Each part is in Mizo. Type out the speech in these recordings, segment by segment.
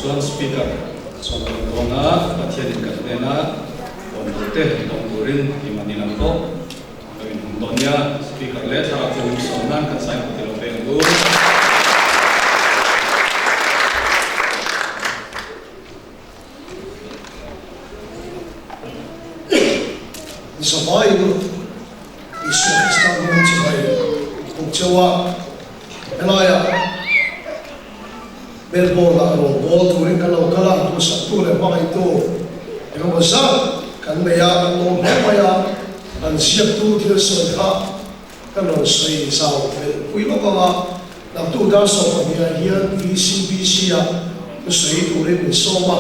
chuan Speaker chuan ka rawn dawn a, Pathianin kan hnena awm tur te dawng turin keimahni lam pawh ka inhawng dawn nia. Speaker leh thlarau thianghlim sawm nan kan sign pawh ti lo peng ang u. Zavaiin Isua Krista hmingin chibai buk cheu a, helaiah Melbourne-ah rawn bawl turin kan lo kal a, duhsaktu leh hmangaihtu engemaw zat kan nei a, kan lawm hle mai a, kan ziaktu thil sawi kha kan rawn sawi zau fel pui lawk ang a, naktuk dar 12ah hian VCBC-ah thusawi turin min sawm a,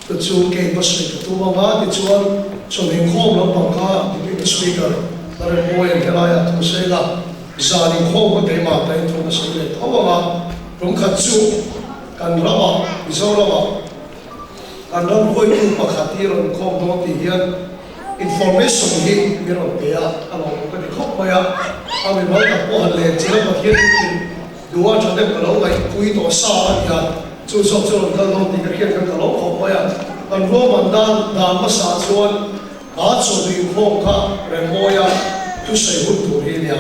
chu chu kei va sawi ka tum ang a, tichuan chawhmeh khawm lampang kha Deputy Speaker Lalrembawia'n helaiah thu sawi la, zan inkhawm kha keimah ta in thu ka sawi leh tho ang a, tum khat chu kan ramah Mizoramah kan ram hruaitu pakhat hi rawn inkhawm dawn tih hian Information hi mi rawn pe a, a lawmawm ka ti khawp mai a, a mimal tak pawh han len chilh a Pathian in thil duh a tha deuh ka lo ngaihpui tawh sa a ni a, chu zawk chu rawn kal dawn tih ka hriat khan ka lo khawp mai a, kan ruahman dan dan hmasa chuan a chawlh inkhawm kha Remmawia thusawi hun tur hi a nia,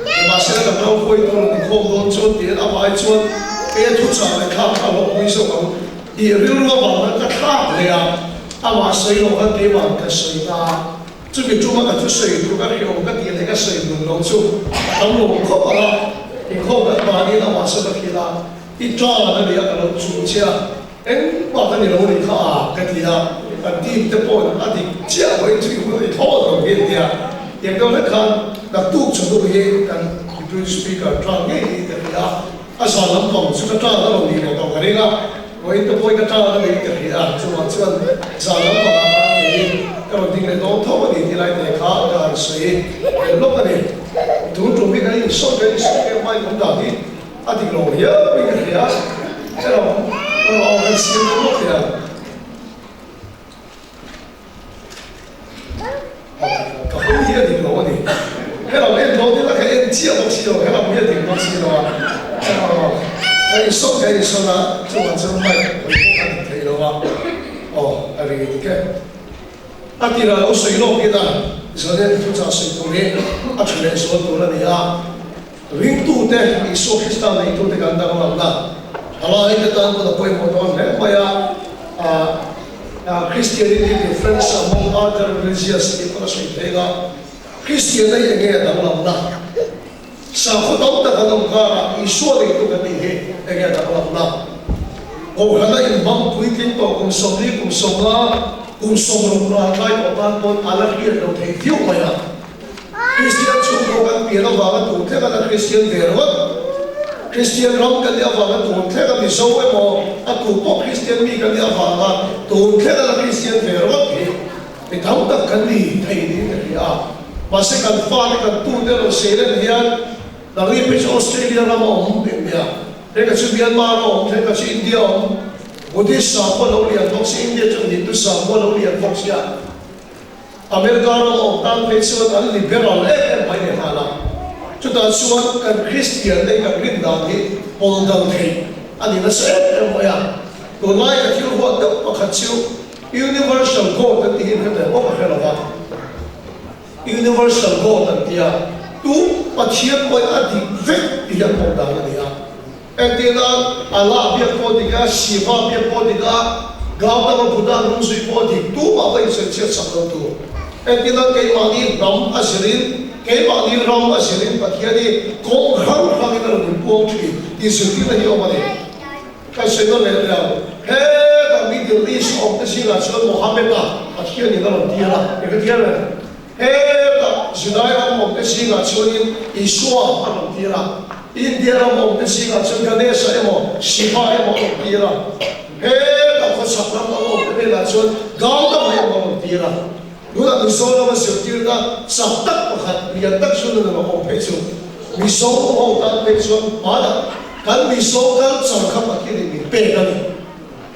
nimahsela kan ram huai tur rawn inkhawm dawn chuan tiin a vai chuan kei a thuchah ngaihthlak kha a hlawhpui zawk ang. Tih rilru avanga ka thlak leh a, amah sawi lo khan keimah ka sawi ta a, chumi tuma ka thusawi tur ka hriawm ka tih leh ka sawi nun lo chu a tam lo khawp ang a, inkhawm kan mahniin amah sawi ka hrilh a, i tan a nia ka lo chum che a, engmah ka ni lo ni kha a ka ti a, kan team te pawhin a dik chiah vawiin chu i hun a ni thlawt lo hi an ti a, tiang deuh hlek khan naktuk chawhnu hi kan Deputy Speaker tan ngei hi ka ti a. A zan lampang chu ka tan a lo nih leh tawh ka ring a, vawiin te pawhin ka tan a nih ka hria a, chuvang chuan zan lampang ah khan kei ka rawn ding leh dawn tho a ni ti lai te kha ka han sawi leh lawk a ni. Tun tum hi kan insawi kan insawi em mai kan dan hi a dik lo hiau in ka hria a, erawh erawh aw kan siam deuh lawk thei a. Ka hawi hi a dik lo a ni. Helam en dawn ila ka en chiah bawk si lo, helam hi a dik bawk si lo a. Ka insawn ka insawn a, chuvang chuan mic hawi pawh a dik thei lo a. Aw, a ri dik e. A tirah lo sawi lawk ila, Zalen thuchah sawi tur hi a tha leh zual tur a ni a. Ringtute, Isua Krista neitute kan danglamna halaite tan pawn a pawimawh dawn hle mai a. Christianity difference among other religious tih pawn a sawi pheng a. Kristianna hi enge a danglamna? Sakhaw tam tak an awm karah Isua neitu kan nih hi enge a danglamna? Kohhrana inhmang puitling tawh kum 40, kum 50, kum 60 ral tlai tawh tan pawn a la hriat lo thei viau mai a. Kristian chhungkaw kan pian avanga tun thleng a la Kristian ve ringawt. Kristian ram kan nih avanga tun thleng a Mizo emaw a tu pawh Kristian mi kan nih avanga tun thleng a la Kristian ve ringawt hi mi tam tak kan ni thei niin ka hria a. Mahse kan fate kan tute lo seilen hian nangni phei chu Australia ram a awm em nia, thenkhat chu Myanmar a awm, thenkhat chu India a awm, Buddhist sakhua lo lian bawk si, India chuan Hindu sakhua lo lian bawk sia. America ram awm tan phei chuan an liberal em em mai leh nghal a, chutah chuan kan Kristian te kan rin dan hi pawl dal theih a ni nasa em em mai a. Tunlai ka thil huat deuh pakhat chu Universal God an tih hi hre ve bawk a hre lo va, Universal God an tia tu Pathian pawhin a dik vek tih hi an pawm dan a ni a. Entirnan, Allah biak pawh dik a, Shiva biak pawh dik a, Gautama Buddha lungzui pawh dik, tumah ka insawichhiat sak lo tur. Entirnan, keimahni hnam a zirin, keimahni ram a zirin Pathian hi kawng hrang hrangin a rawn inpuang thin tih zirtirna hi awm a ni. Kan sawi nawn leh leh ang, hetah Middle East awm te zingah chuan Mohammed-a Pathianin a rawn tir a, i hrethiam em? Hetah Judai ram awmte zingah chuanin Isua a rawn tir a, India ram awmte zingah chuan Ganesha emaw Shiva emaw a rawn tir a, hetah khawchhak ram lam awmte hnenah chuan Gautama emaw a rawn tir a. Tunah Mizorama zirtirna chak tak pakhat lian tak chu nunah a awm phei chu Mizo ho tan phei chuan hmanah kan Mizo culture kha Pathianin min pek a ni.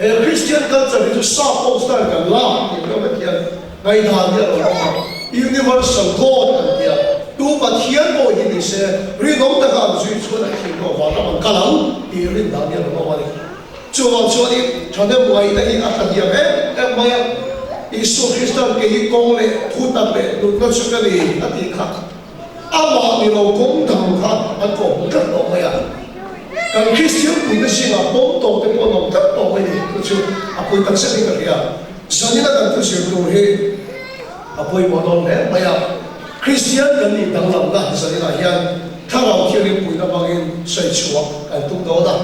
He Christian culture hi chu sap ho style kan lak tih hlauh vek hian ngaihdan hi a rawn awm a, Universal God an tia, tu Pathian pawh hi ni se rinawm taka an zui chuan a thing pawh vanram an kal ang tih rindan hi a rawn awm a ni. Chuvang chuanin Thahnem ngaihna hi a tlahniam em em mai a. Isua Krista'n kei hi kawng leh thutak leh nunna chu ka ni a tih kha amah ni lo kawng dang kha an kawhhmuh tlat tawh mai a. Kan Kristian puite zingah pawm tawh te pawh an awm tlat tawh mai ni chu chu a pui tak zetin ka hria. Zanina kan thu zir tur hi a pawimawh dawn hle mai a. Kristian kan nih danglamna zaninah hian Thlarau Thianghlim puihna hmangin sawi chhuah kan tum dawn a.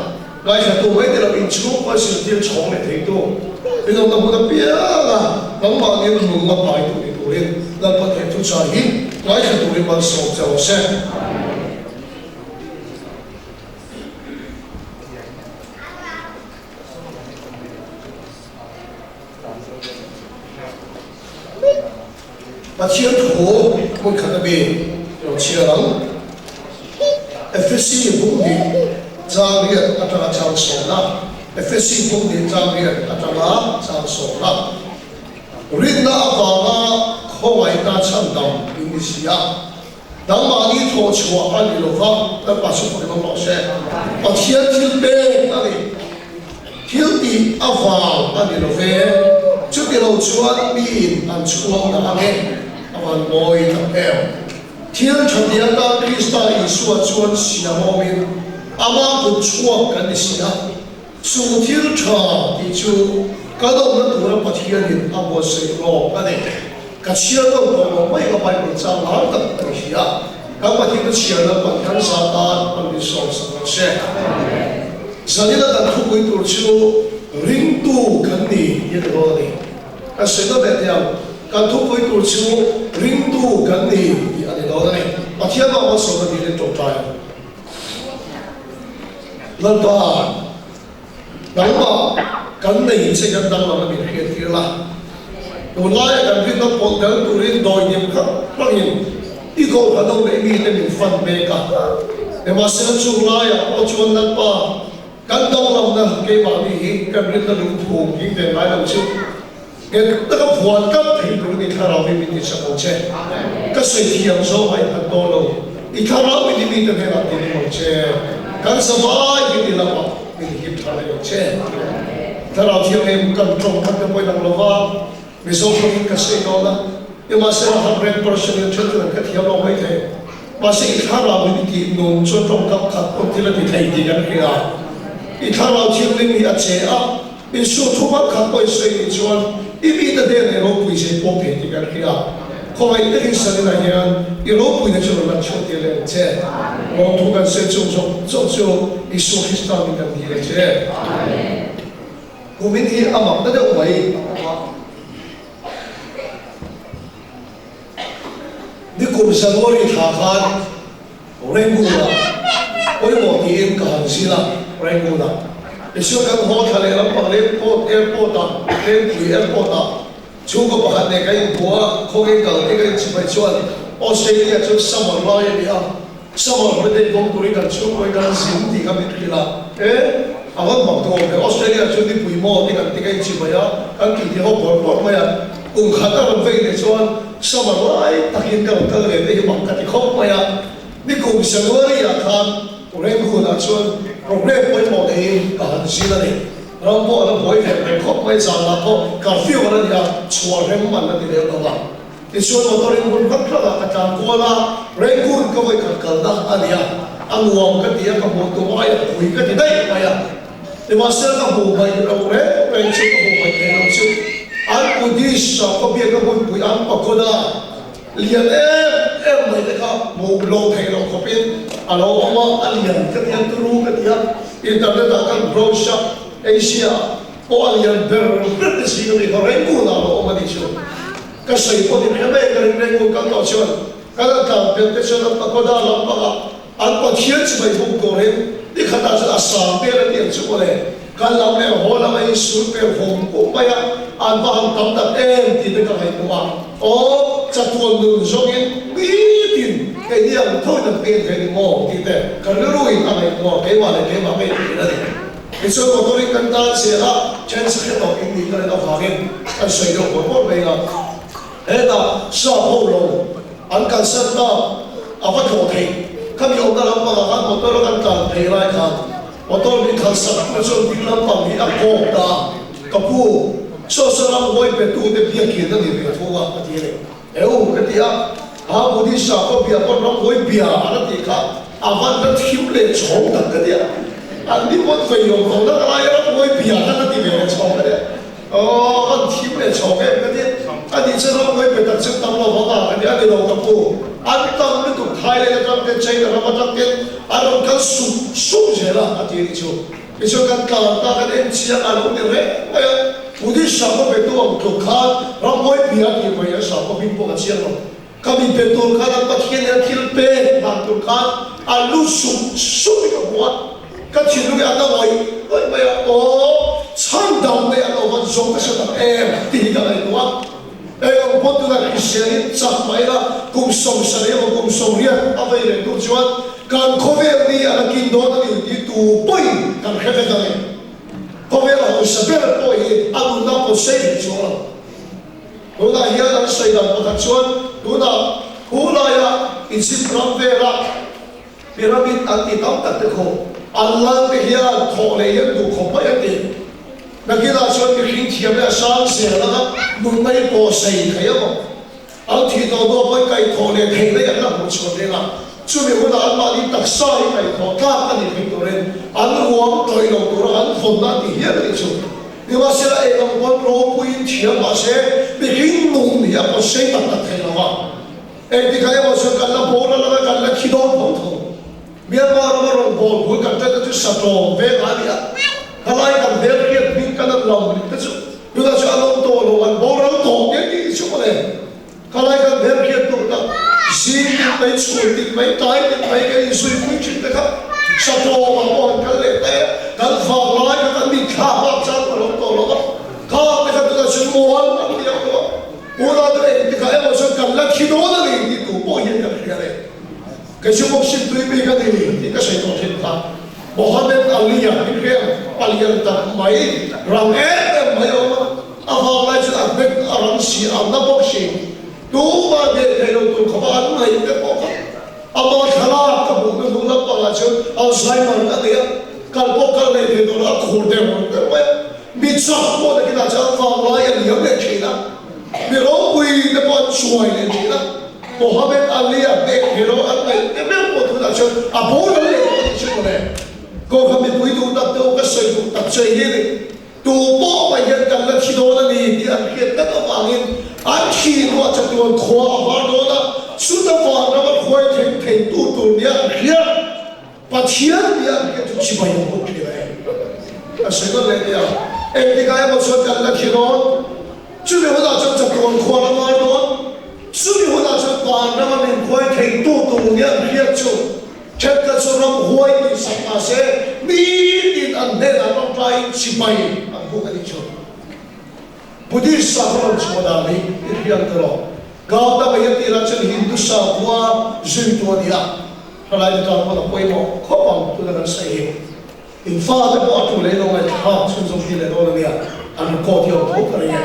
Ngaithla tu mai te lo inchhung pawn zirtir chhawng leh thei tu rinawmna hmun apiang a nangmah nia nunna pai tu ni turin Lalpa thei thu chai hi ngaithla turin malsawm che rawh se. Pathian thu hmun khat a mi lo chhiar ang. Efesi buk nih chang riat atanga chang sawmna Efesi buk nih chang riat atanga chang sawmna Rinna avanga khawngaihna chhandam in ni si a, nangmahni thawh chhuah a ni lova, Lalpa chu fak in awm rawh se. Pathian thil pek a ni. Thil tih avang a ni lo ve, chuti lo chuan miin an chhuak dah ang e, a van mawi tak em. Thil tha ti atan Krista Isua chuan siam awmin ama kut chhuak kan ni si a, chu thil tha tih chu kan awmna tura Pathianin a buatsaih lawk a ni. Ka chhiar deuh tawh lo mai ka Bible chang lar tak a ni si a, kan Pathian chu chhiar lo pan kan za tan an min sawm sak lo se. Zanina kan thupui tur chu ringtu kan ni tih a ni dawn a ni. Kan sawi deuh leh teh ang, kan thupui tur chu ringtu kan ni tih a ni dawn a ni. Pathian bak malsawmna dilin tawngtai ang. Lalpa, nangmah kan nei che kan danglam a min hriattir la. Tunlaia kan rinna pawlh tel turin dawihnim khat hmangin i kohhran ho leh mite min fan mek a. Nimahsela chung laiah pawh chuan Lalpa kan danglamna keimahni hi kan rinna lungphum hing ve ngai lo chu nghet taka phuan tlat thei turin i thlarau hi min tichak ang che. Ka sawi thiam zawng a inhat dawn lo. I thlarau min i mite hnenah ti ning ang che. Kan zavai hi ti lamah min hip thar leh ang che. Thlarau Thianghlim kan tawng khat te pawhin ang lova Mizo tawngin ka sawi dawn a, nimahsela 100% in then chuan ka thiam lo mai thei. Mahse i thlarau in i tih nung chuan tawngkam khat pawh thil a ti thei tih kan hria. I Thlarau Thianghlim hi a che a, Isua thu hmang khat pawh i sawi nih chuan i mite hnenah i ropui zei pawh thei tih kan hria. Khawngaih takin Salina hian i ropuina chu rawn lan chhuah tir leh ang che. Lawmthu kan sawi chung zawk zawk chu Isua Krista min kan dil a che. Kumin hi a mak na deuh mai a awm a. Nikum January thla khan Rangoon-ah pawimawh tiin ka han zin a, Rangoon-ah. Tichuan kan haw thla leh lampang Airport, Airport-ah, Lengpui Airport-ah Chhungkaw pakhat nen kan inhmu a, khawngin kal te kan inchhipah chuan Australia chu summer lai a ni a, summer holiday kawng turin kan chhungkaw hi kan zin tih ka mit hrilh a, e, a van mak duh awm ve, Australia chu nipui maw te kan ti ka inchhipah a, kan tih tih ho bawrh bawrh mai a, kum khat a rawn vei leh chuan summer lai takin ka rawn kal ve te hi mak ka ti khawp mai a, nikum January ah khan Rangoon ah chuan programme pawimawh neiin ka han zin a ni. Ram pawh a la buai ve reng khawp mai, zanah pawh curfew a la ni a, chhuah rem an la ti lem lo a. Tichuan motor in hmun hrang hrangah ka tlan kual a, Rangoon ka vawi khat kalna a ni a, a nuam ka ti a, ka hmuh tum aia pui ka ti daih mai a. Nimahsela ka hmuh hmaih lo reng reng chu ka hmuh hmaih thei lo chu an Buddhist sakhaw biakna hmunpui an pagoda lian em em mai te kha hmuh lo theih loh khawpin a lo awm a, a lian ka ti a, turu ka ti a, internet ah kan browse a, Asia ah pawh a lian ber ber te zing ami kha Rangoon ah a lo awm a nih chu. Ka sawi pawh ni hre mai ka ring Rangoon kal tawh chuan kan han tlan pel te chuan an pagoda lampangah an Pathian chu mai buk turin ni khatah chuan a sang vel a tiang chu mawle kan lam leh haw lam a insul pel hawm pum mai a, an va han tam tak em tih te ka ngaihtuah a, aw chatuan nun zawngin nitin keini ang tho in an pen ve ni maw tih te ka rilru in a ngaihtuah keimah leh keimah ngei thin a ni. Tichuan motor in kan tan zel a, then chu hre tawh in nih ka rin avangin kan sawi deuh bawrh bawrh mai a, hetah sap ho lo an kalsan ta a va tlawh theih khami awmna lampangah khan motor a kan tlan phei lai khan motor min khalh sak tu chuan ding lampang hi a kawk ta. Ka pu, saw saw ram hawi pe tu te biakin a ni ve thung a, a ti a ni. Eu, ka ti a, ha Buddhist sakhaw bia pawn ram hawi bia an a tih kha a van la thim leh chhawng tak ka ti a. An ni pawn vei awm lo na ka lai a ram hawi bia khan a ti ve leh chhawng ka ti a. Aw, a van thim leh chhawng em ka ti a. A nih chuan ram hawi pe tak chu tam lo vang a, ka ti a, ni lo ka pu. An tam lutuk Thailand atang te China ram atang ten an rawn kal sup sup zel a, a ti a nih chu. Tichuan kan tlan ta kan en chiang a lo ni reng mai a, Buddhist sakhaw betu ang tluk khan ramhuai bia tih mai a sakhaw hming pawh ka chiang lo. Ka mi pe tur khan an Pathian in a thil pek hlan tur khan a lu sup sup in ka hmu a, ka thinlung hi a na ngawih ngawih mai a, aw chhan dang nei an lo van zawng nasa tak em tih hi ka ngaihtuah a. Eng ang pawh tunah hrisel in chak mah ila kum 70 emaw kum 80 a vei leh hnu chuan kan khawvel ni a la kin dawn a ni tih tu pawhin kan hre vek ang e. Khawvel hausa ber pawh hi a nunna pawh sei thei chuang lo. Tunah hian an sawi dan pakhat chuan tunah khu laia Egypt ram vela Pyramid an ti tam tak te khaw an lal te hian thawh leh hian duh khawp mai an ti. Nakinah chuan mihring thiam leh a sang zel anga nun mai pawh sei thei a maw? An thih tawh hnuah pawhin kaihthawh leh theih mai an la hmuh chhuah reng a, chumi hunah anmahni taksa hi kaihthawh tlak a ni thei turin an ruang tawih lo tura an vawnna a ti hial a nih chu. Nimahsela eng ang pawn ropuiin thiam mahse mihring nun hi a pawh sei tak tak thei lo a. Engtikah emaw chuan kan la boral anga kan la thi dawn tho tho. Myanmar rama rawn bawl bul kan ṭan te chu Satawm veng a ni a, khalai kan hmel hriat hming kan an lam rih te chu tunah chuan an awm tawh lo, an boral tawh te tih chu mawle. Khalai kan hmel hriat duh tak, zing tin mai, chhun tin mai, tlai tin mai kan inzui pui ṭhin te kha Satawm ah pawh an kal leh ta e, kan vanglai kha kan mitthla bak chuan a lo tawh lo va, khang te kha tunah chuan mual an ti ang tawh a. Unau te engtikah emaw chuan kan la thi dawn a ni tih tu pawh hian kan hria le. Kei chu boxing tui bik a ni tih ka sawi tawh thin kha. Mohammed Ali a min hria palian tak mai, rang em em mai a awm a, a vang lai chuan a hmet a rang si a na bawk si. Tumah hneh thei lo tur khawpa an ngaih te pawh kha ama thlalak ka hmuh na hnung lampangah chuan Alzheimer a nei a, kal pawh kal leh thei tawh lo a khur deuh deuh mai a. Mi chak pawh nakinah chuan vanglai a liam leh thin a, mi ropui te pawh an chuai leh thin a. Mohammed Ali a hnek hero an ngaih te meuh pawh tunah chuan a boral leh tawh a nih chu mawle. Kohhran mipui duh tak te u ka sawi duh tak che hi ni. Tu pawh mai hian kan la thi dawn a ni tih an hriat tlat avangin an thi ruah chatuan khua a var dawn a, chuta vanram a khuai thleng thei tu tur nia an hria. Pathian tia an hriat chu chibai ang bawk thin a e. A sawi nawn leh nia. Engtikah emaw chuan kan la thi dawn. Chumi hunah chuan chatuan khual a ngai dawn. Chumi hunah chuan vanrama min huai thei tu tur nia an hriat chu thenkhat chu ram huai tih sak mah se nitin an hnenah rawngtlaiin chibai an buk a nih chu. Buddhist sakhaw rawn chhuah dan hi i hriat ta rawh. Gautama hi a tirah chuan Hindu sakhua zuitu a ni a. Thalai te tan pawn a pawimawh khawp ang tuna kan sawi hi. In fate pawh a tu leh lo ngaihthlak chhunzawm tir leh dawn a nia, an record hi a awm tho ka ring e.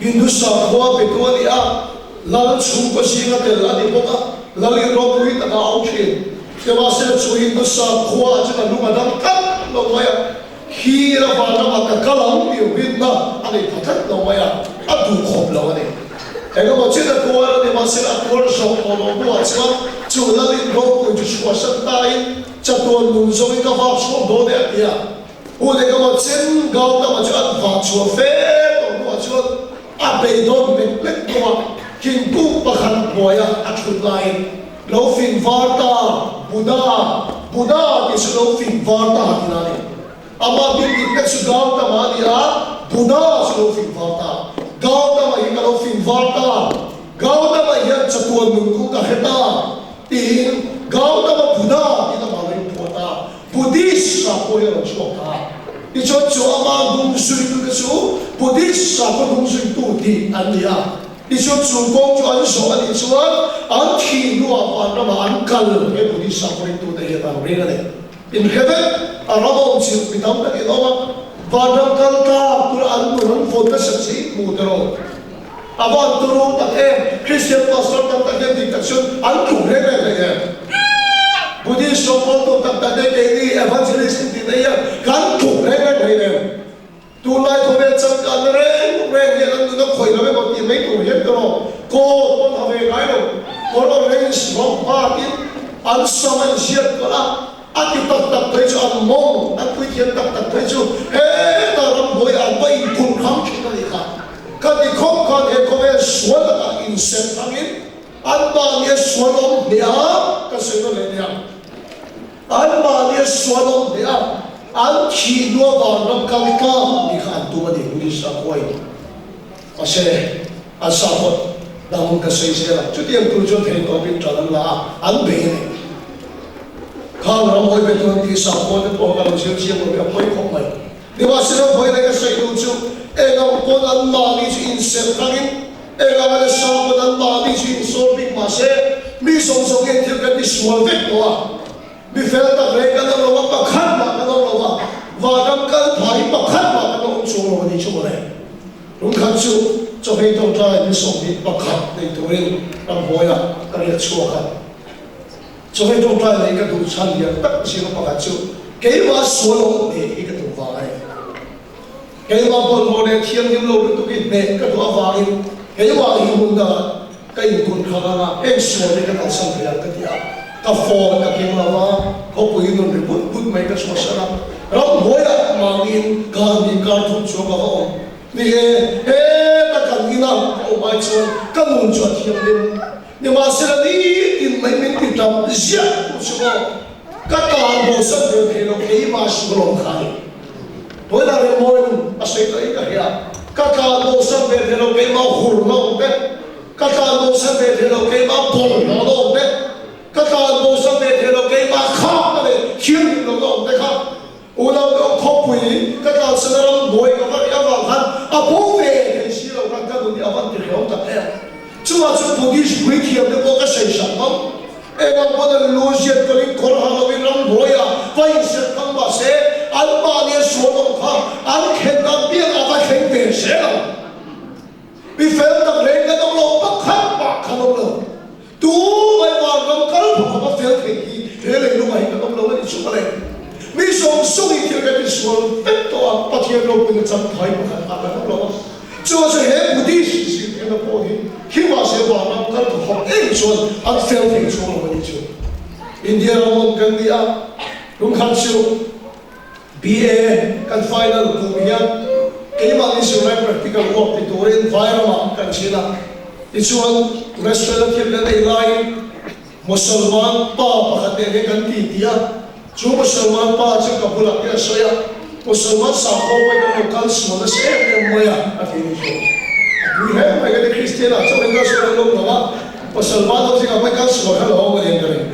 Hindu sakhua pe tu a ni a, Lal chhungkaw zinga tel a ni bawk a, Lal in ropui taka a awm thin. Nimahsela chu Hindu sakhua ah chuan a lung a dang tlat lo mai a, khi la van ramah ka kal ang tih rinna a nei pha tlat lo mai a, a duh khawp lo a ni. Engemaw chin a tuar a ni, mahse a tuar zawh tawh loh hnuah chuan chu Lalin ropui chu chhuahsan tain chatuan nun zawngin ka vak chhuak dawn e a ti a. Hun engemaw chin Gautama chu an vah chhuah fe tawh hnuah chuan a beidawn lek lek hnuah thingkung pakhat hnuaia a thut laiin lo fing var ta, Buddha, Buddha tih chu lo fing var ta tihna a ni. Amah bik dik tak chu Gautama a ni a, Buddha chu lo fing var ta. Gautama hi ka lo fing var ta, Gautama hian chatuan nun kawng ka hre ta tiin Gautama Buddha tiin amah lo inphuah ta. Buddhist sakhaw hi a lo chhuak ta. Tichuan chu amah hnung zuitute chu Buddhist sakhaw hnung zuitu tih an ni a. Tichuan chu kawng chu an zawh a nih chuan an thih hnuah vanramah an kal he Buddhist sakhaw ringtute hian an ring a ni. Inhre vek a ram awm chilh mi tam tak in awm a, vanram kal tlak tura an nun an vawn nasa chi hmu te rawh. A van turu tak em, Christian pastor tam tak hian dik tak chuan an tluk reng reng hlei em. Buddhist rawngbawl tu tak tak te keini evangelist in tih na hian kan tluk reng reng hlei em. Orange rawng bakin an sam an ziak kawlh a, a ti tak tak phei chu an mawng, an puithiam tak tak phei chu hetah ramhnuai an va inkulh hrang thin a nih kha. Ka ti khawp khan he khawvel sual lakah inserh hrangin an mahnia sual awm hneh a, ka sawi nawn leh nia. An mahnia sual awm hneh a, an thih hnua vanram kal tlak nih kha an tum a ni, Buddhist sakhuain. Mahse, an sakhawt dang ka sawi zel a, chutiang tur chuan thei tawpin ṭan an la a, an bei a ni. Khang ram hawi ve tuan tih sakhua te pawh ka lo zir chiang lo hi a pawi khawp mai. Nimahsela vawi leh ka sawi duh chu eng ang pawn an mahni chu inserh hrangin, eng ang ale sa pawn an mahni chu insawl bik mahse, mi zawng zawng hian thil kan tisual vek tawh a. Mi fel tak reng kan awm lo a, pakhat mah kan awm lo a, vanram kal phah hi pakhat mah kan awm chuang lo a ni chu mawle. Lungkhat chu chawhmeh tawngtai ni 21 nei turin ramhnuaiah ka riak chhuak a. Chawhmeh tawngtai nei ka duh chhan lian tak zinga pakhat chu keimah sual awm hneh hi ka duh vang a ni. Keimah bawlhhlawh leh thianghlim lo lutuk hi hneh ka duh avangin keimah hi hmun dangah ka inkulh kha ang a, heng sual hi ka kalsan thei ang ka ti a. Ka phone ka keng lo a, khawpui nun ri but but mai ka chhuahsan a, ramhnuaiah mahniin kar hnih kar thum chuang ka va awm. Ni e, heta kan ina ka awm ai chuan ka nun chu a thianghlim. Nimahsela nitin mai min ti tam ziah tu chu maw ka tan bosan ve thei lo keimah sualawm kha a ni. Tunah rih mawi nun a sawi tawh in ka hria, ka tlan bosan ve thei lo keimah hur na awm te, ka tlan bosan ve thei lo keimah bawlhhlawh na awm te, ka tlan bosan ve thei lo keimah khakna leh thianghlim lohna awm te kha Unau deuh khawpui ka tlansan a ram hnuai ka va rih avang khan a bo ve thei si lo khan ka nun hi a van ti hlawm tak em. Chungah chuan Buddhist puithiam te pawh ka sawi sak ngam. Eng ang pawn an lu ziat kawlin kawr ha loin ram hnuaiah va inserh ngam mah se an mahni a sual awm kha an khen dan biak a va thleng ve zel ang. Mi fel tak reng kan awm lo, pakhat mah kan awm lo. Tu mai vanram kal phawk a va fel theih hi he leilungah hi kan awm lo a ni chu mawle. Mi zawng zawng hi thil kan insual vek tawh a, Pathian ropuina changphai pakhat mah kan awm lo a. Chuan chu he Buddhist zirtirna pawh hi khi mahse vanram kal phawk em chuan an fel thei chuang lo a ni chu. India ram awm kan ni a, lungkhat chu BA kan final kum hian keimahni zirlai practical work ti turin vai ramah kan chin a, tichuan restaurant a thil kan ei laiin Mosalman pa pakhat nen hian kan ti ti a, chu Mosalman pa chu ka bulah hian a sawi a, Mosalman sakhaw pawhin kan lo kal sual nasa em em mai a, a ti ni chu. A pui hle mai ka ti, Kristian ah chauhin kal sual an lo awm lo a, Mosalman ho zingah pawhin kal sual kha lo awm a ni ang ka ring.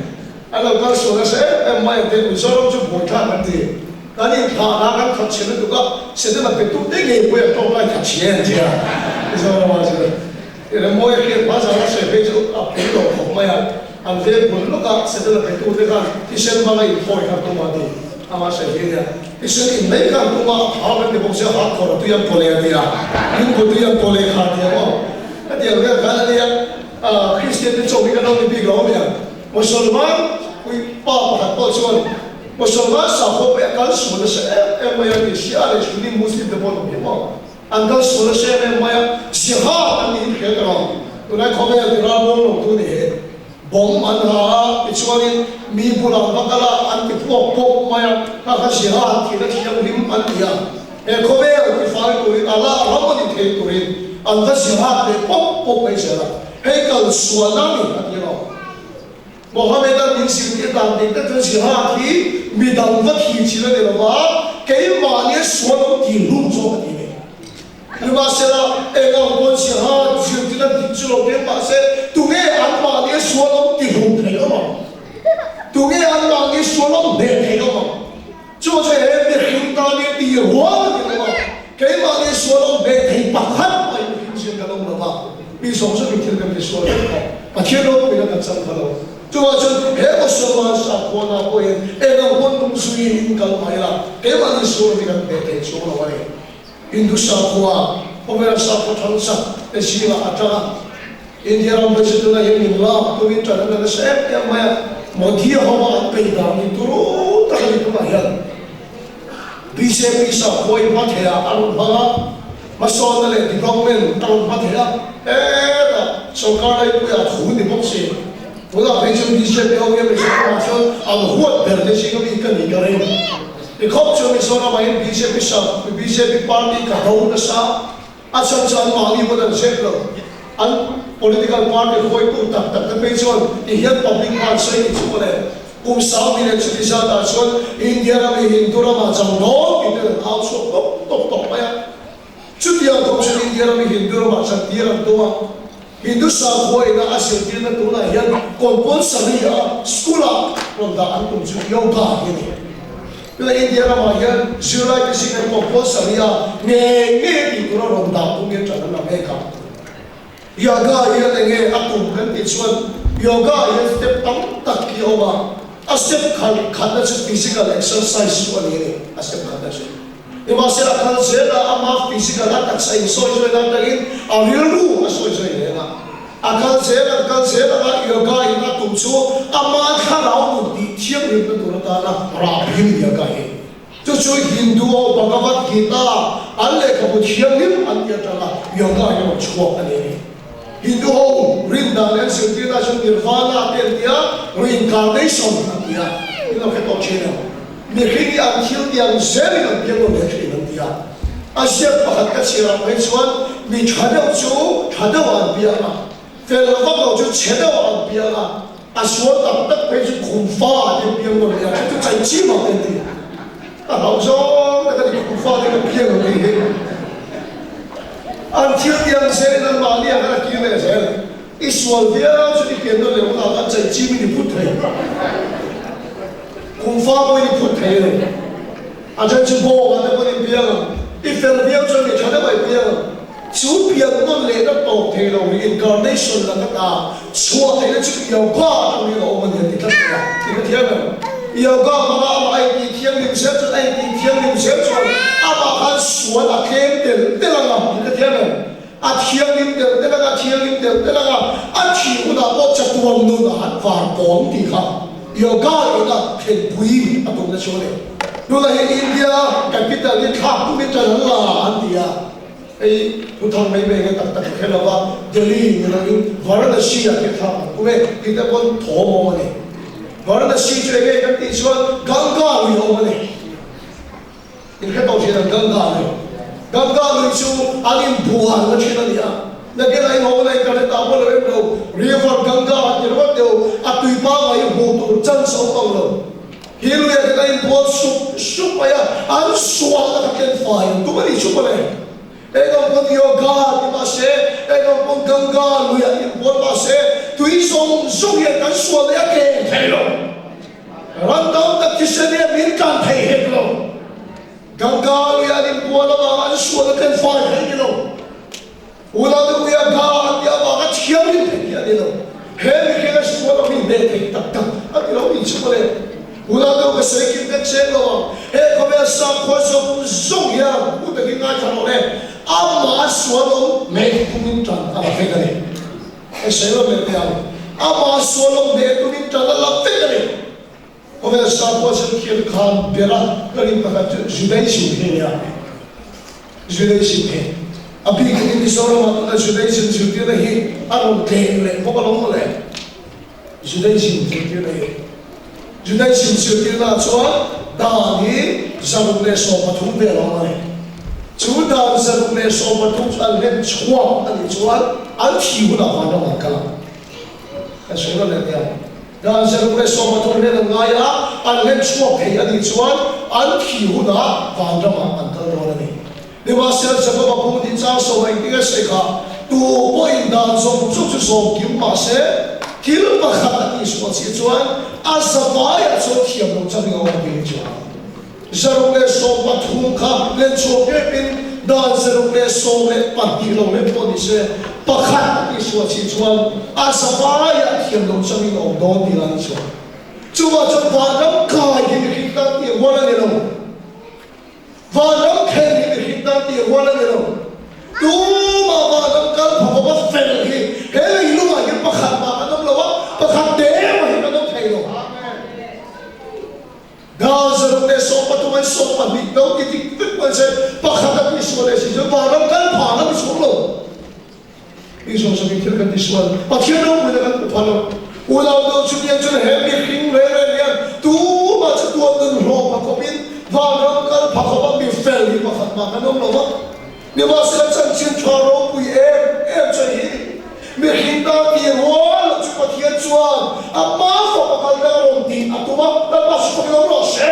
An lo kal sual nasa em em mai ang te, Mizoram chu buaithlak an ti. Kan inthlahna kan khat chhe lutuk a, Setana pe tute ngei pawh hian tawngtai khat chhe an ti a, Mizoram ah chuan. Remawi a hriat hma zan a sawi phei chu a pui lo khawp mai a, an veng bul lawk a, Setana pe tute khan thisen hmanga inthawi kha tum a ti. Amah sawi hi a nia, thisen in mai khan tum a, a kan ti bawk sia, hak khawr a tui an pawle a ti a, lungpui tui an pawle kha a ti a maw? Hetiang vel khan a nia, Kristian te chaw hi kan lo ni bik lo a nia. Musalman pui pa pakhat pawh chuan Musalman sakhaw pawh hi a kal sual nasa em em mai a ti si a leh Sunni Muslim te pawh an awm hi maw an kal sual nasa em em mai a jihad an nih hi hria ka lo tunlai khawvel ti ral muang lo tu ni he bomb an ha a tichuanin mi bulah an va kal a an ti puak pawp mai a kha kha jihad thihna thianghlim an ti a he khawvel ti fai turin Allah ram a ni thei turin an va jihad leh pawp pawp mai zel a. Hei kal sual a ni a ti lo. Mohammed-a min zirtir dan dik tak chuan jihad hi mi dang va thih chil a ni lo va, keimahni sual lo tih hlum zawk a ti ni. Nimahsela, eng ang pawn jihad zirtirna dik chu lo keng mahse, tunge anmahni sual lo ti hlum thei awm ang? Tunge anmahni sual lo hneh thei awm ang? Chu chu he mihring tan hi tih rual a ni lo a, keimahni sual awm ve thei pakhat pawh hi mihring zir kan awm lo va, mi zawng zawngin thil kan tisual vek tawh, Pathian ropuina kan chang kha lo. Chuvang chuan he Mosolman sakhuana pawhin eng ang pawn tum zuiin in kal mai la, keimahni sual hi kan hneh thei chuang lo a ni. Hindu sakhua, khawvela sakhua thang chak te zingah a tang a. India ram president tuna hian min lak tumin ṭan an la nasa em em mai a, Modi ho a an peih dan hi turu tak a ni tunah hian. Bjp sakhua i hma thei ah a rawn hmang a, hmasawnna leh development a rawn hma thei a, hetah sorkar laipuiah thu ni bawk si. Tunah phei chuan bjp ho hian Mizoramah chuan an huat ber te zing ami ka nih ka ring. Tikhawp chuan Mizoramah hian bjp sa bjp party ka do nasa a chhan chu an mahni pawn an zep lo. An political party huaitu tak tak te phei chuan ti hian public khan sawi ni chu mawle. Kum sang mi leh chuti zatah chuan India ram hi Hindu ramah chang dawn tih ten an au chhuak tawp tawp tawp mai a. Chutiang khawp chuan India ram hi Hindu ramah chantir an tum a. Hindu sakhua ina a zirtirna tunah hian compulsory a school ah rawn dah an tum chu yoga hi a ni. Tunah India ramah hian zirlai te zingah compulsory a ngei ngei a tih tura rawn dah tum hian ṭan an la mek a. Yoga hian enge a tum kan tih chuan yoga hian step tam tak hi a awm a, a step khatna chu physical exercise chu a ni a ni, a step khatna chu. Nimahsela a kal zel a, ama physical a taksa insawi zawih nan tangin a rilru a sawi zawih reng a. A kal zel a, kal zel anga yoga in a tum chu ama thlarau nun tih thianghlimna tur atana rah phim yoga hi. Chu chu Hindu ho Bhagavad Gita an lehkhabu thianghlim an tih atanga yoga hi rawn chhuak a ni a ni. Hindu ho rin dan leh an zirtirna chuan Nirvana te an ti a, reincarnation an ti a, in lo hre tawh thin em? Mihring hi an thil tiang zelin an piang lo leh thin an ti a. A ziak pakhat ka chhiar ang mai chuan mi tha deuh chu tha deuhah an piang a, fel vak lo chu chhe deuhah an piang a, a sual tak tak phei chu khum fa te an piang lo leh a, chu chu chai chim ang te an ti. A hlauh zawng tak a ni khum fa te kan piang lo tih hi. An thil tiang zelin an mahni ah khan a kir leh zel. I sual viau chu i pian nawn leh hunah khan chai chimin i phut thei. Kum fa pawhin i phut thei a ni. A then chu bawng ah te pawn in piang ang. I fel viau chuan mi tha deuh ah i piang ang. Chu pian nawn lehna tawp thei lo reincarnation la ka ta chhuah theihna chu yoga atang hian a awm a ni a ti tlat mai a. Ti ka thiam em? Yoga hmanga amah a intih thianghlim zel chuan a intih thianghlim zel chuan amah khan sual a tlem tel tel ang a ti ka thiam em? A thianghlim tel tel ang a, thianghlim tel tel ang a, a thih hunah pawh chatuan nun a han var pawng tih kha yoga ina thlenpui a tumna chu a ni. Tunah hian India capital hi thlak tumin ṭan an la an ti a, hei thu thang mai mai nge tak tak ka hre lo va, Delhi ni loin Varanasi ah khian thlak an tum e tih te pawn thawm a awm a ni. Varanasi chu enge kan tih chuan Ganga lui a awm a ni. In hre tawh thin ang Ganga lui. Ganga lui chu an inbual na thin a ni a. Nakin a inhawng na internet ah pawh lo em lo. River Ganga an ti ringawt deuh, a tui pangngai hi hmuh tur chance a awm ang lo. Hi luiah hian a inbual sup sup mai a, an sual na kha ken fai an tum a nih chu mawle. Eng ang pawn yoga ti mah se, eng ang pawn Ganga luiah inbual mah se, tui zawng zawng hian kan sual leh a ken thei lo. Ram tam tak thisen hian min tlan thei hek lo. Ganga lui an inbual avanga an sual a ken fai thei ni lo. Unau te puia ga an tih avanga thianghlim thei hi a ni lo. He mihring a sual ang hi hneh thei tak tak a ti lo nih chu mawle. Unau te u ka sawi kim vek cheng lo ang. He khawvel sakhua zawng zawng hian hu takin ngaithla rawh le. Amah a sual awm hmeh tumin tan a la vek a ni. Hei sawi lo leh teh ang. Amah sual awm hmeh tumin tan a la vek a ni. Khawvel sakhua chu thil khan ber a, ka rin pakhat chu Judaism hi a nia. Judaism hi a bikin Mizoramah tuna Judaism zirtirna hi a rawn tleng leh bawk alawm mawle. Judaism zirtirna hi. Judaism zirtirnaah chuan dan hi 113 vel a awm a ni. Chu dan 113 chu an hlen chhuak a nih chuan an thi hunah vanram an kal ang. Kan sawi rawn leh nia. Dan 113 hlen an ngai a, an hlen chhuak thei a nih chuan an thi hunah vanramah an kal dawn a ni. Nimahsela Jakoba pum tih chang sawm engtin nge sawi kha? Tu pawhin dan zawng zawng chu zawm kim mah se, thil pakhat a tihsual chiah chuan a zavaiah chuan thiam lo changin a awm tih hi chuan 113 kha len chhuak ngepin dan 112 lo lem pawh ni se, pakhat a tihsual chiah chuan a zavaiah thiam lo changin a awm dawn tih lah ni chuan chuvah chuan vanram kai hi mihring tan tih rual a ni lo. Vanram thlen hi mihring tan tih rual a ni lo. Tumah vanram kal pha khawp a fel hi he leilungah hian pakhat mah kan awm lo a, pakhat te mah hi kan awm thei lo. Dan 113 an 12 lo ti dik vek mai se, pakhat a tihsual leh si chuan vanram kal pha an la ni chhung lo. Tih zawng zawngin thil kan tisual, Pathian ropuina kan hmu pha lo. Unau deuh chutiang chuan he mihring reng reng hian tumah chu tuan nun hlawh pha khawpin vanram kal pha khawpa mi fel hi pakhat mah kan awm lo va. Nimahsela chanchin tha ropui em em chu hi mihring tan tih rual loh chu Pathian chuan a hma fapa kal dang a rawn tih a tum a, Lalpa chu fakin awm rawh se.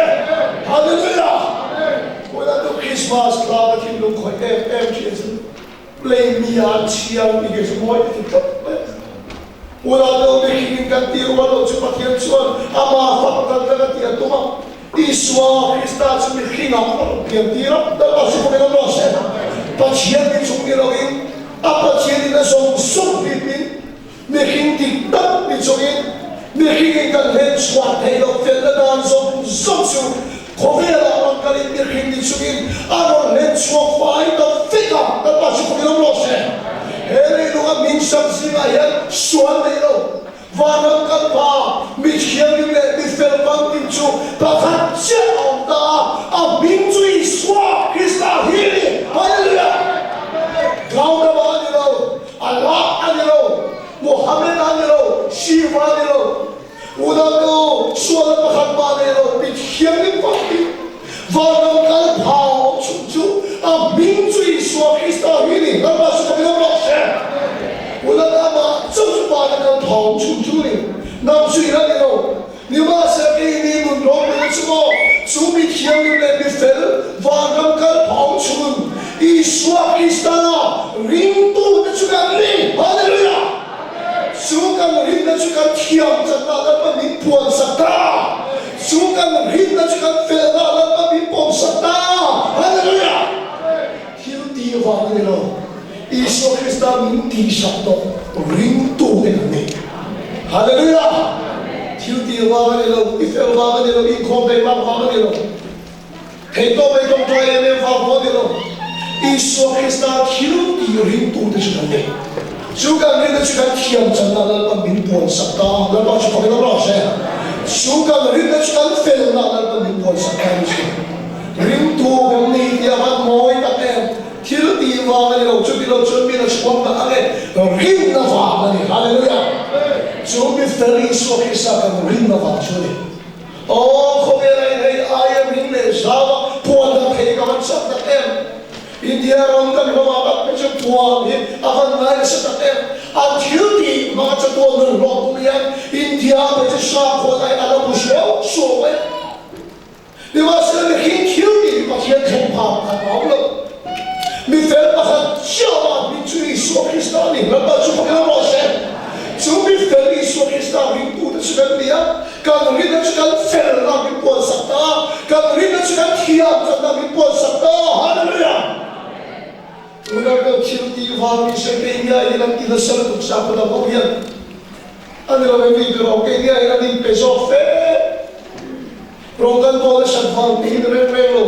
Hallelujah! Vawiin ah tu Christmas hla ka thinlung khawih em em thin chu Play mi ah chhiar tih hi chu mawi ka ti tlat mai. Unau deuh mihring in kan tih rual loh chu Pathian chuan amah fapa kal dang a tih a tum a, Isua Krista chu mihring ah a rawn pian tir a, Lalpa chu fakin awm rawh se. Pathian ni chung ni loin a Pathian in a zawng zawng bik in mihring dik tak ni chungin mihring in kan hlen chhuah theih loh felna dan zawng zawng chu khawvel ah rawn kal in mihring ni chungin a rawn hlen chhuak fai ta vek a, Lalpa chu fakin awm rawh se. He leilung a min sak zingah hian sual nei lo. Vanram kan pa, mi thianghlim leh mi fel famkim chu pakhat chiah a awm ta a, a hming chu Isua Krista hi a ni. Hallelujah! Gautama a ni lo, Allah a ni lo, Muhammad a ni lo, Shiva a ni lo. Unau nu, sualna pakhat mah nei lo, mi thianghlim famkim, vanram kal pha awm chhung chu a hming chu Isua Krista hi a ni. Lalpa chu ka biak rawh se. Unau amah chauh chu vana kal pha awm chhung chu a ni. Nang chu i la ni lo. Nimahsela keini nun ropui chu maw, chu mi thianghlim leh mi fel vanram kal pha awm chhung Isua Krista ringtute chu kan ni. Hallelujah! Chu kan rinna chu kan thiam chakna Lalpa min puansak ta. Chu kan rinna chu kan felna Lalpa min pawmsak ta. Hallelujah! Thil tih vang a ni lo. Isua Krista min tihsak tawh ringtu te kan ni. Hallelujah! Thil tih vang a ni lo, i fel vang a ni lo, inkhawm daih vang vang a ni lo. Theihtawp ei tawngtai em em vang pawh a ni lo. Isua Krista thil tih ringtu te chu kan ni. Chu kan rinna chu kan thiam channa Lalpan min puansak ta a, Lalpa chu fakin awm rawh se. Chu kan rinna chu kan felna Lalpan min puansak ta a ni chu. Ringtu kan ni tih a van mawi tak em. Thil tih vang a ni lo, chuti lo chuan min a chhuak dah ang e. Rinna vang a ni. Hallelujah! Chu mi fel Isua Krista kan rinna vang chu a ni. Aw khawvela in hei aia ring leh zau a puan dah thei ka van chak tak em. India ram kan hlawm ah tak chu puan hi a van ngai nasa tak em. An thil tih hmanga chatuan nun hlawh tum hian India ah phei chu sakhaw ai a la bu suau suau mai. Nimahsela mihring thil tih hi Pathian thleng phak khat a awm lo. Mi fel pakhat chiah a hming chu Isua Krista a ni. Lalpa chu fakin awm rawh se. Chu mi fel Isua Krista ringtute chu kan ni a, kan rinna chu kan felna min puansak ta a, kan rinna chu kan thiamchanna min puansak ta a. Hallelujah! Tunah pawh thil tih vang ni se kei ngia hian an ti nasa lutuk sa kut ang ho hian a ni lo em ni tiraw kei ngia hian an inpe zawk fe. Rawng kan bawl nasat vang tih hi ni reng reng lo.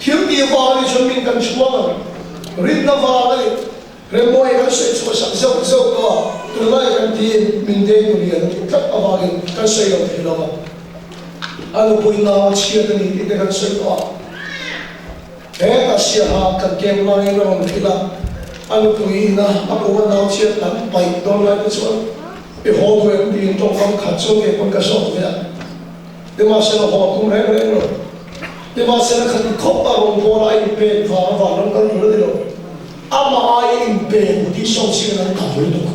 Thil tih vang a nih chuan min kan chhuang ang. Rinna vang a ni. Remmawi kan sawi chhuah sak zeuh zeuh tawh a, tunlai kan tiin min deng tu lian a nih tlat avangin kan sawi lo thei lo a. A nupui nau a chhiat a ni tih te kan sawi tawh a. Heta siaha kan keng laiin a rawn hrilh a, a nupui ina a kum a nau chhiat tam paih dawn lai te chuan i haw duh em tiin tawngkam khat chu kei pawn ka zawt ve a. Nimahsela haw tum reng reng lo. Nimahsela khati khawp a rawn bawl a inpek vang avang ram kal tur a ni lo. Amah aia inpek u tih sawn chian an tam lutuk.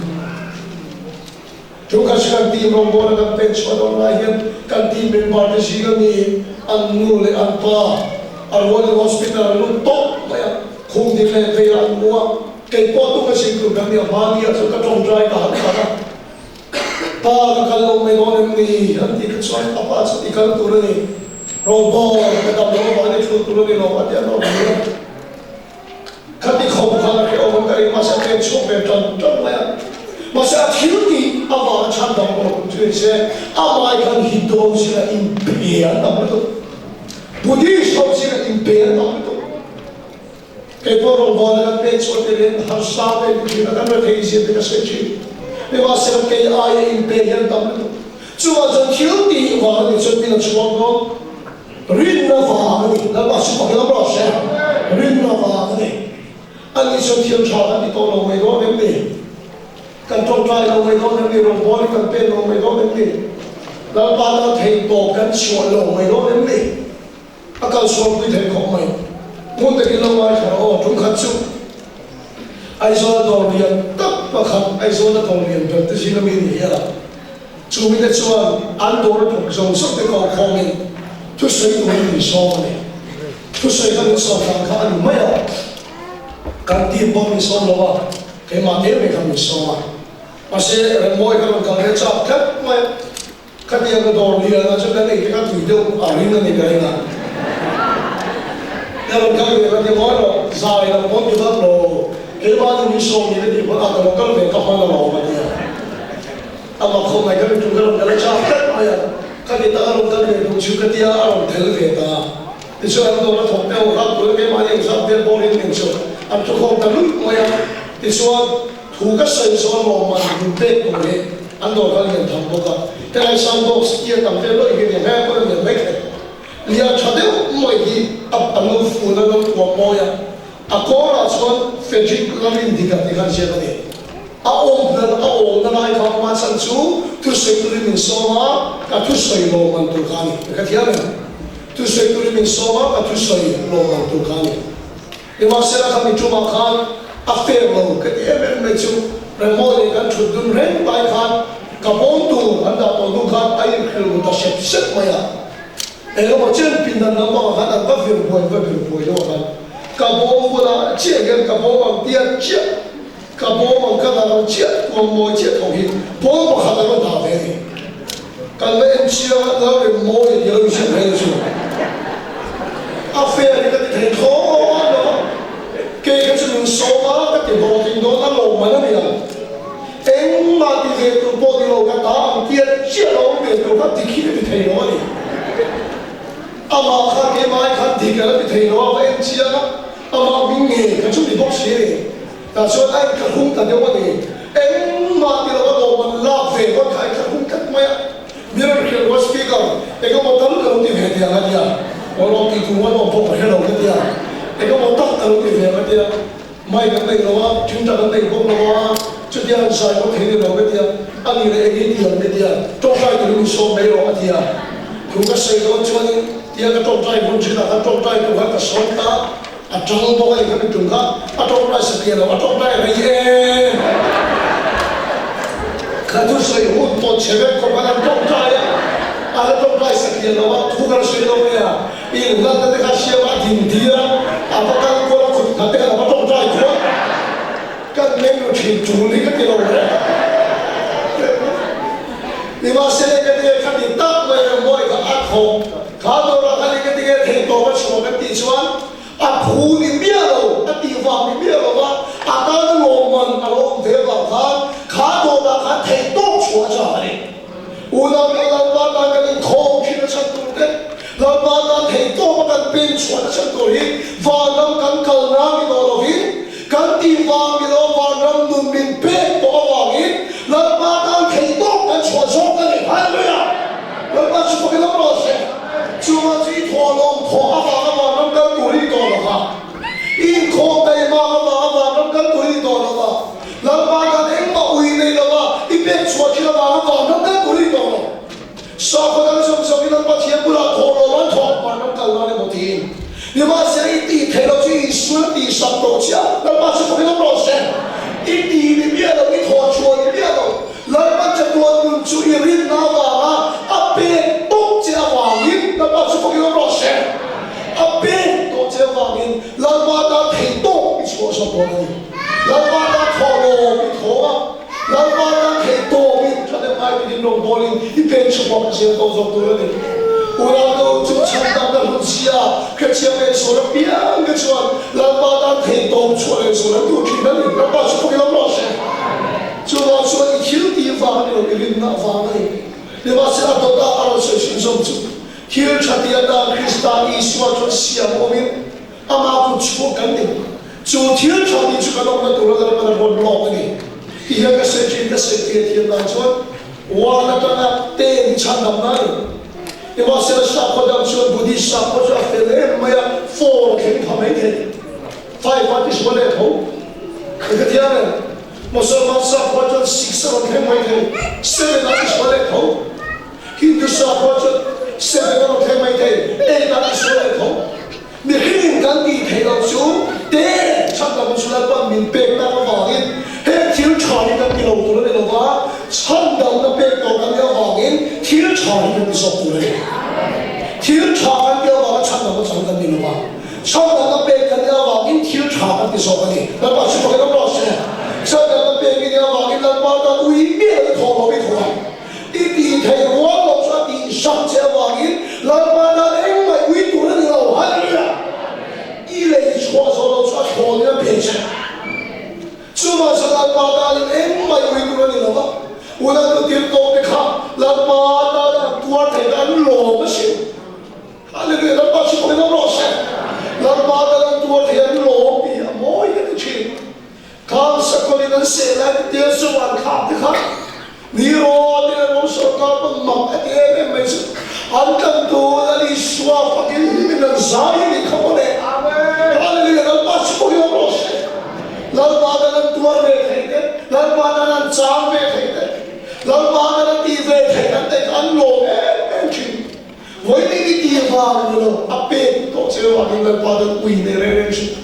Chu kha chu kan team rawngbawla kan pek chhuah dawn lai hian kan team member te zing ami an nu leh an pa a rualin hospital an lut tawp mai a, khum ding leh vei ah an mu a, kei pawh tuk a zing tur kan ni a, hmani ah chuan ka tawngtai ka han khat a. Pa ka kal lo mai dawn em ni? An tih kha chuan a pa chu i kal tur a ni. Rawngbawl ka dam loh avangin i thul tur a ni lo a ti a nawm hle a. Khati khawp khan a hrehawm an ka ring mahse a pen chhuak ve tan tan mai a. Mahse a thil tih avanga chhan dang pawh tum chu ni se amai khan Hindu ho zingah inpe an tam lutuk. Buddhist ho zingah inpe an tam lutuk. Kei pawh rawngbawlna kan pek chhuah tir hian harsa ve ti thin a, kan rethei zir te ka sawi thin. Nimahsela kei aia inpe hian tam lutuk. Chuvang chuan thil tih vang a nih chuan min a chhuak dawn. Rinna vang a ni. Lalpa chu fak lam rawh se. Rinna vang a ni. Ani chuan thil tha kan ti tawh lo mai dawn em ni? Ka. Kan ṭawngṭai lo mai dawn em ni? Rawngbawl hi kan pen lo mai dawn em ni? Lalpa tan theihtawp kan chhuah lo mai dawn em ni? A kal chhuakpui thei khawp mai. Hmun takin lo ngaithla rawh aw, ṭum khat chu Aizawla dawr lian tak pakhat, Aizawla dawr lian ber te zinga mi ni hian a chu mite chuan an dawr a thawk zawng zawng te ko khawmin thusawi turin min sawm a ni. Thusawi kha min sawm dan kha a ni mai a, kan team pawh min sawm lo a, keimah te mai kha min sawm a. Mahse, Remmawi kha rawn kal ve chak tlat mai a. Khatiang ka dawr lian ah chuan kan ei te kha tui deuh a ring a ni ka ring a. Ka rawn kal ve ka ti mawi lo, zai lam pawn ti vak lo, keimah ni min sawm ni ka tih pawn a ka lo kal ve ka hman alawm a ti a. Amah khawp mai ka rin tum ka rawn kal a chak tlat mai a, khati tak a rawn kal ve duh chu ka tia a rawn tel ve ta a. Tichuan an dawr a thawk deuh kha tuna keimah ni engzat vel bawr in min chu an thukhawm ta lut mai a, tichuan Thu ka sawi chuan lawmman min pek tur hi an dawr kha lian tham bawk a, helai sound box hi a tam vel lawih hi a ni a, helai pawh a lian mai thei. Lian tha deuh mai hi a a lo fun a lo tuam mawi a, a kawrah chuan Frederick Lalrindika tih kha an ziak a ni. A awm hmel a awmna lai kha awm a chhan chu thusawi turin min sawm a, ka thusawi lawmman tur kha a ni. Ka thiam em? Thusawi turin min sawm a, ka thusawi lawmman tur kha a ni. Nimahsela kha mi tumah khan a fair lo ka ti em em mai chu Remawi leh kan thut dun reng lai khan ka pawn tur an dah tawh hnu khan a inkhel ru ta sep sep mai a. Engemaw chen pindan lampangah khan an va vir buai va vir buai deuh a khan ka bawm bulah chiah hian ka bawm ang tia chiah ka bawm ang ka dah ang chiah tuam mawi chiah tho hi pawn pakhat a rawn dah ve a ni. Kan la en chiang a, Lal Remmawi a ti lo insiam reng chu. A fair hi ka ti thei thlawt lo a, kei kha chu min sawm a, ka ti hlawhtling dawn a lawmman a ni ang. Engmah ti ve tur pawh ni lo, ka ta ang tia chiah lo awm ve tur kha dik hi ka ti thei lo a ni. Amah kha keimah khan dik a la ti thei lo a, va en chiang a, amah hming ngei kha chu ni bawk si a ni. Tah chuan a inthlahrung ta deuh a ni. Engmah ti lova lawmman lak ve ngawt kha a inthlahrung tlat mai a. Mirror hrilh rual speaker engemaw tal ka lo ti ve teh ang a tia. Aw lawm tih tur ngawt awm pawh ka hre lo ka tia. Engemaw tak ka lo ti ve ang a tia. Mic an nei lo a, ṭhingṭha kan nei bawk lo a, chutia an zai ngawt thei ni lo ka tia. A nih leh eng i ti ang ka tia. Ṭawngṭai turin min sawm mai rawh a tia. Thu ka sawi dawn chuanin tia ka ṭawngṭai hun ṭhinah khan ṭawngṭai tur khan ka sawm ta a. A tang bawk a ni kha mi tum kha a tawngtai satliah lo, a tawngtai rei em? Ka thusawi hun pawh chhe vek khawp khan an tawngtai a, a la tawngtai satliah lo a, thu kan sawi lo mai a, inhlatna te kha siam a din tir a, a va kal kual a khut khat te khan a va tawngtai kual. Kan meng ru thin tul hi ka ti lo reng reng a. Nimahsela ka ti kha ti tak mai reng mawi kha a thawk kha dawrah khan eng ka ti nge thei tawp a chhuah kan tih chuan a phu ni miah lo, a tih vang ni miah lo va, a tan lawmman a lo awm ve vang khan kha dawrah khan thei tawp chhuah a chak a ni. Unau leh Lalpa tan kan inkhawm thin a chhan tur te, Lalpa tan thei tawp a kan pen chhuah a chhan tur hi vanram kan kal nan ni tawh lovin, Kan tih vang ni lo vanram nun min pek tawh avangin Lalpa tan thei tawk kan chhuah zawk a ni. Hallelujah! Lalpa chu fakin awm rawh se. Chuvang chu i thawh lawm thawh avanga vanram kal tur hi i tawh lo va. I inkhawm taihmak avanga vanram kal tur hi i tawh lo va. Lalpa tan engmah ui nei lo va i pek chhuah thin avanga vanram kal tur hi i tawh lo. Sakhaw dang zawng zawngin an Pathian bulah thawh lo an thawk vanram kal nan emaw tiin. Nimahsela i tih theih loh chu Isuan a tihsak tawh chiah, Lalpa chu fakin awm rawh se. I tih ni miah lo, i thawh chhuah ni miah lo, Lalpa chatuan nun chu i rinna avanga a pek tawh che avangin Lalpa chu fakin awm rawh se. A pek tawh che avangin Lalpa tan theih tawk i chhuah zawk dawn a ni. Lalpa tan thawh lawm i thaw a. Lalpa tan theih tawpin thahnem ngai takin rawngbawlin i pen chhuak zel tawh zawk tur a ni. Unau chu chhandamna hlut sia hrethiam leh sual apiang te chuan Lalpa tan theih tawp chhuah leh sual an duh thin a ni. Lalpa chu fawk ilo rawh se. Chuvang chuan i thil tih vang a ni lo, i rinna vang a ni. Nimahsela dawta a rawn sawi chhunzawm chu thil tha ti atan Krista Isua chuan siam awmin Amah kut chhuak kan ni. Chu thil tha tih chu kan awmna tura Lalpan a rawn lawk a ni. Ti hian ka sawi thin, ka sawi fiah thiam dan chuan One atanga ten chhandamna a ni. Nimahsela sakhaw dang chuan Buddhist sakhaw chu a fel em mai a, four a thleng pha mai thei. Five a tisual leh tho. Ka thiam em? Mosolman sakhua chuan 6 a rawn thleng mai thei, 7 ah i sual leh tho. Hindu sakhua chuan 7 a rawn thleng mai thei, 8 ah i sual leh tho. Mihring kan tih theih loh chu te chhandam chu Lalpan min pek tak avangin heng thil tha hi kan ti lo tur a ni lo va, chhandamna pek tawh kan nih avangin thil tha hi kan ti zawk tur a ni. Thil tha kan tih avanga chhandamna chang kan ni lo va, chhandamna pek kan nih avangin thil tha kan ti zawk a ni. Lalpa chu fakin awm rawh se. Chhandamna pek i nih avangin Lalpa tan ui miah lo i thawh lo i thawh ang. I tih theih rual loh chu a tih sak che avangin Lalpa tan engmah ui tur a ni lo. Hallelujah! I lei chhuah zawh loh chu a thawn in a pe che. Chuvang chuan Lalpa tanin engmah ui tur a ni lo va, unau nu tir tawk te kha Lalpa tana an tuar theih kha an lawm a sin. Hallelujah! Lalpa chu pawhin awm rawh se. Lalpa tana an tuar theih an lawm tih a mawi ka ti thin. Khang sakawlin an seh lai te tel chu an thlak te kha ni rawt in an awm sawrkar pawn mak a ti em em mai chu an tlan tur a ni Isua fakin hlim in an zai a ni kha mawle. Hallelujah Lalpa chu pawhin awm rawh se. Lalpa tan an tuar ve thei te, Lalpa tan an chang ve thei te, Lalpa tan an tih ve theih an neih kha an lawm em em thin. Vawiin i tih vang ni lo, a pek tawh che vangin Lalpa tan ui nei reng reng suh.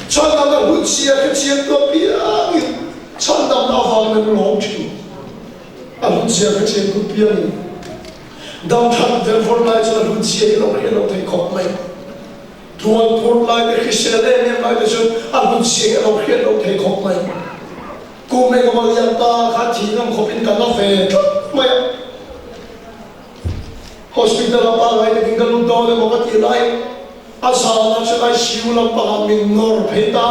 Chhandamna hun chhia kha chiang tuah piangin chhandamna avangin an lawm thin. A hun chhia kha chiang tuah piangin dam that vel vawr lai chuan a hun chhia hi lo hre lo thei khawp mai. Tuan phur lai te hrisel em em lai te chuan a hun chhia hi a lo hriat lo thei khawp mai. Kum engemaw lian ta kha thih ngam khawpin kan la ve tlat mai a. Hospital a pangai takin ka lut dawn emaw ka tih lai a zana chuan ICU lampangah min nawr phei ta.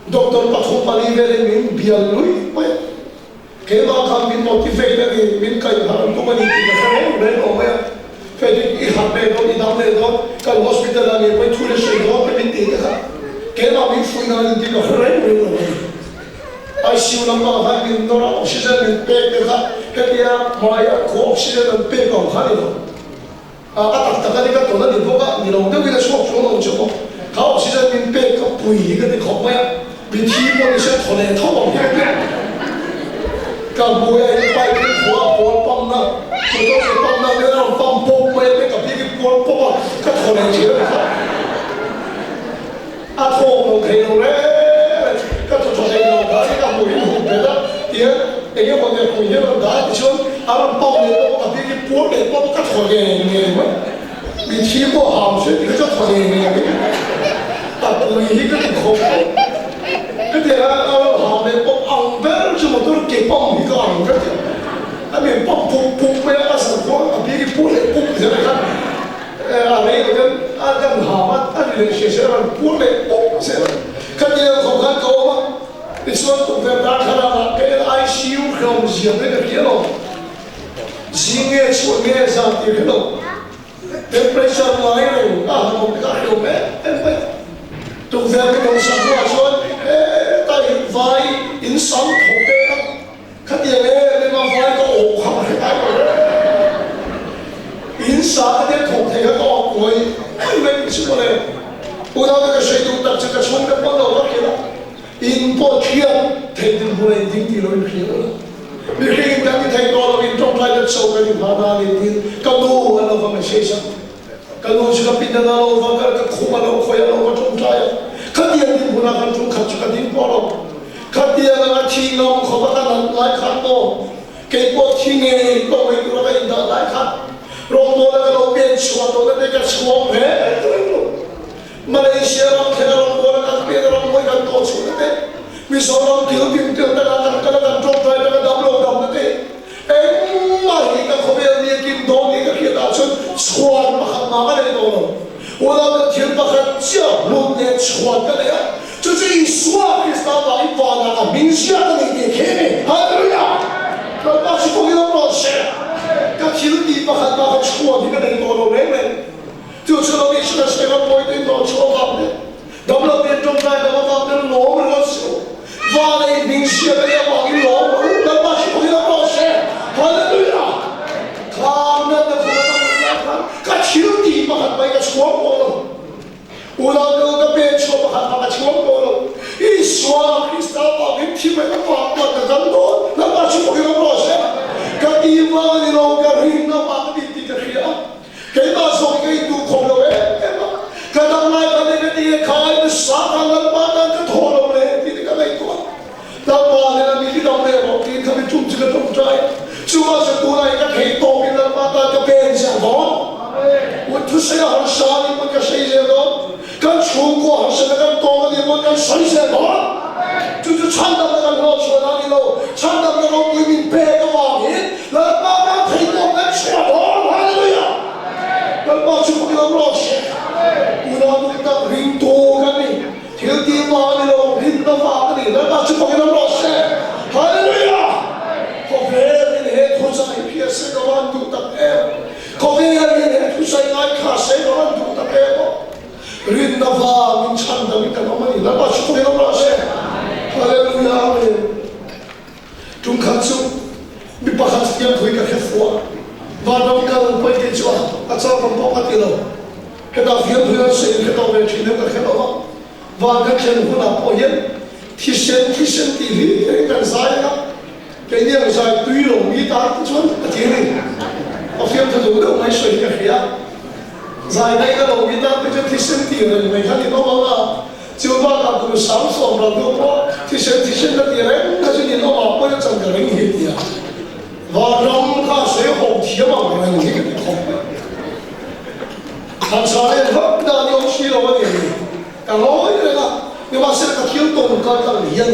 Doctor pathum pali velin min bial lui mai a, keimah khan min motivate a ni, min kaihharh an tum a ni tih ka hre reng reng lo mai a. Hei hi i harh leh dawn, i dam leh dawn, kan hospital ah ngei pawhin thu leh sawi dawn te min tih te kha keimah min fuih nan in tih ka hre reng reng lo mai. ICU lampang khan min nawr a, oxygen min pek te kha hetia hmaia khaw oxygen an pek ang kha a ni lo. A tak tak a ni ka tawn a ni bawk a, ni lo deuhin a chhuak chuang lo chu maw. Kha oxygen min pek kha pui hi ka ti khawp mai a, mithi pawh ni se thaw leh tho ang hian ka Ka hmui a in pipe in khua a pawl pump na, motor ke pump na nen a rawn pump pawp mai a, te ka bik in puar pawp a, ka thaw leh thin a ni kha. A thawk lo thei lo reng reng, ka thaw tha thei lo kha ka hmuh in hum phet a, tihian eng emaw nen hmui hian rawn dah a tichuan a rawn pump leh pawp a, ka bik hi puar leh pawp a, ka thaw ngei ngei mai. Mithi pawh ham se ti kha chu a thaw ngei ngei mai. A pui hi ka ti khawp mai. Ka ti a, a rawn ham leh pawp ang ber chu motor ke pump hi ka ang ka ti a, a min pump pup pup mai a, a zan khuan a bik hi puar leh pup ti hian a khat. A rei lo ten a kan ham a, a ri leh hria hria a rawn puar leh pawp zel a. Khatiang khawp khan ka awm a, tichuan tukverh darthlalang ah ka en a, ICU hlawm zia te ka hria lo. Zing nge chhuah nge zan tih hre lo. Temperature ngai reng a han awm te kha a hlawm em em mai a. Tukverh ka dawng sak hnuah chuan hetai hi vai in sang thawk te kha Khatiang em em a vai ka awm kha ka hre ngai lo reng. In sa ka tia thawk thei kha ka awm uai uai mai tih chu mawle. Unau te ka hre duh tak chu ka chhung te pawn lo ka hrilh a, in pawh thiam thei dinhmun a in ding tih lo in hria ula. Mihring in kan ti thei tawh lo in tawngtai dat so kan in hman a ni tiin ka nu an lo va message a. Ka nu chu ka pin a lo va kal, ka khum a lo khawih a lo va tawngtai a. Khatiang dinhmun ah khan ṭum khat chu ka ding pawh lo. Khatiang anga thi ngam khawp a ka nat lai khan maw, kei pawh thi ngei pawh ngei tura ka indah lai khan rawngbawla ka lo pen chhuah tawhna te ka chhuang hle reng lo. Malaysia ram thlenga rawngbawla kan pen a rammawi kan tawh chhuahna te, Mizoram thil tin tel taka kan kal a kan tawngtai taka dam lo damna te, engmah hi ka khawvel ni a kim dawn tih ka hriat ah chuan chhuan pakhat mah ka nei tawh lo. Unau thil pakhat chiah hlut leh chhuan ka nei a, chu chu Isua Krista vangin vanah ka hming ziak a ni tih khi a ni. Hallelujah! Lalpa chu kawngin awm rawh se. Ka thil tih pakhat mah ka chhuan hi ka nei tawh lo reng reng. Chu chu lo ni chu ka sawi ram pawi te hnawh chhuah vang te, damlo te tawngtai dam avang te lawm ringawt suh. Vana i hming ziak a nih avangin lawm rawh u. Lalpa chu kawngin awm rawh se. Hallelujah! Khang natna khum a tam lai khan ka thil tih pakhat mai ka chhuang tawh lo. Unau nu ka pen chhuah pakhat mah ka chhuang tawh lo. Isua Krista vangin. thi mai ka vang chuan ka kal dawn, Lalpa chu pawhin awm rawh se. Ka ti vang a ni lo, ka rinna vang a ni tih ka hria a. Keimah zawk hi ka induh khawp lo em em a, ka dam lai khan eng ati nge khai nasa khan Lalpa tan ka thaw lo le tih te ka ngaihtuah a. Lalpa nen a mi hi dam leh rawh tiin kha mi tum chu ka tawngtai. Chuvang chuan tunah hi ka thei tawpin Lalpa tan ka pen zel dawn. Ut thusawi a harsa a nih pawn ka hrei zel dawn. Kan chhungkua harsatna kan tawng a nih pawn kan sawi zel dawn. Chu chu chhandamna kan hlawh chhuah dan a ni lo. Chhandamna ropui min pek avangin Lalpa tan thei tawp kan chhuah dawn. Hallelujah! Lalpa chu pakin awm rawh se. Unau tuk tak ringtu kan ni. Thil tih vang a ni lo, rinna vang a ni. Lalpa chu pakin awm rawh se. Hallelujah! Khawvel in he thuchah hi phiah se ka van duh tak em. Khawvel in he thuchah hi ngaithla se ka van duh tak em aw. Rinna vangin chhandam in kan awm a ni. Lalpa chu pakin awm rawh se. Hallelujah! Amen. Tum khat chu mi pakhat fiam thui ka hre fuh a, vanram kal pawi kei chu a a chau kan pawh ka ti lo. Hetah fiam thui an sawi in hre tawh ve thin em ka hre lo a, van kan thlen hunah pawh hian thisen thisen tih hlir hi kan zai ang a, keini ang zai tui lo mi tan te chuan a ti a ni. A fiam tha duh deuh mai sawi hi ka hria. Zai daih na lo mi tan te chuan thisen tih reng mai kha ni nawm ang a. Chu bakah kum 70 ral deuh pawh thisen thisen na ti reng kha chu ninawm ah pawi a chan ka ring hi tia vanram kha sawi hawm thiam ang reng hi ka ti khawp mai. Thansa en vak dan i awm si lo a ni ka ngawi reng a, nimahsela ka thil tawn kal tlang hian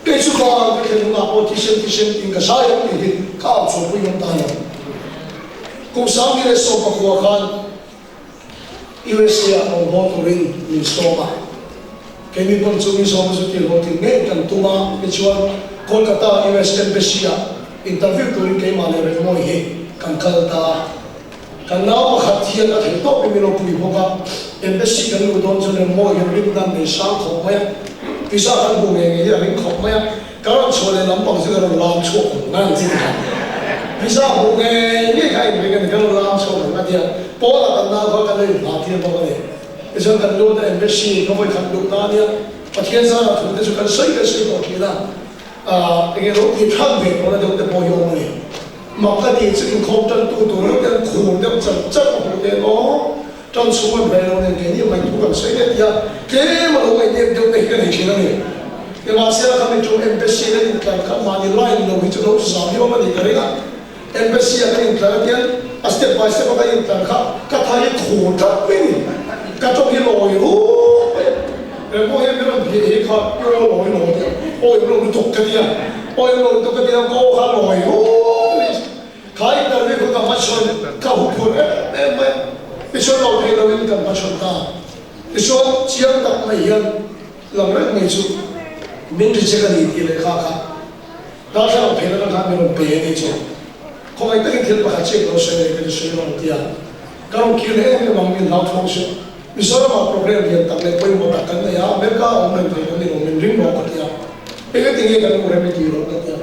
kei chu van ka thlen hunah pawh thisen thisen tiin ka zai ang tih hi ka au chhuahpui ngam ta lo. Kum 2019 khan USA ah rawn haw turin min sawm a, keini pawn chu min sawm chu thil haw thil ngei kan tum a, tichuan Kolkata US Embassy ah interview turin keimah leh Rengmawi hi kan kal ta a, kan nau pakhat hian a thei tawpin min lo pui bawk a, Embassy kan luh dawn chuan Rengmawi hian rin dan nei sang khawp mai a, visa kan hmuh ngei ngei hi a ring khawp mai a. Ka rawn chhuah leh lampang chu ka rawn lam chhuak ang ngang chi kha. Visa hmuh ngei ngei kha inring a ni, ka rawn lam chhuak ang a tia. Pawnah kan nau kha kan lo inhlah tir bawk a ni. Tichuan kan lut a, embassy ka vawi khat luh ta ania, Pathian zara thu te chu kan sawi kan sawi tawh thin a, aah enge lo tih than ve tawhna deuh te pawh hi awm a ni. Mak ka tih chu inkhawm tan tu tur deuh te an khur deuh char char a hmuh te emaw, tan chhung an hreh lo nen keini mai thu kan sawi leh tia tlem a lo ngaihnep deuh te hi ka nei thin a ni. Nimahsela kha mi chu Embassy kan intlar kha mahni line lo hi chu lo zam hi awm a nih ka ring a, Embassy ah kan intlar a tian a step by step a kan intlar kha ka tha hi khur tlat mai a ni, ka tawng hi lawi rup mai a, reng pawh hian min rawn bih hi kha i aw lawi lawi tih a, aw i lo lutuk ka tia, aw i lo lutuk ka tia ka aw kha lawi rup mai a ni. Kha interview kha ka hmachhawn ka huphurh em em mai a, tichuan lo theih loin kan hmachhawn ta. Tichuan chiang tak mai hian lang reng mai chu min reject a ni tih lehkha kha darthlalang phei atang khan min rawn pe a nih chu. Khawngaih takin thil pakhat chiah ka lo sawi leh ka ti sawi rawn ti a, ka rawn kir leh em em ang min hlauthawng suh. Mizoramah program lian tak leh pawimawh tak kan nei a, America a awm reng thei kan ni lo, min ring rawh ka ti a. Engati nge kan hmu rem i tih loh ka ti a.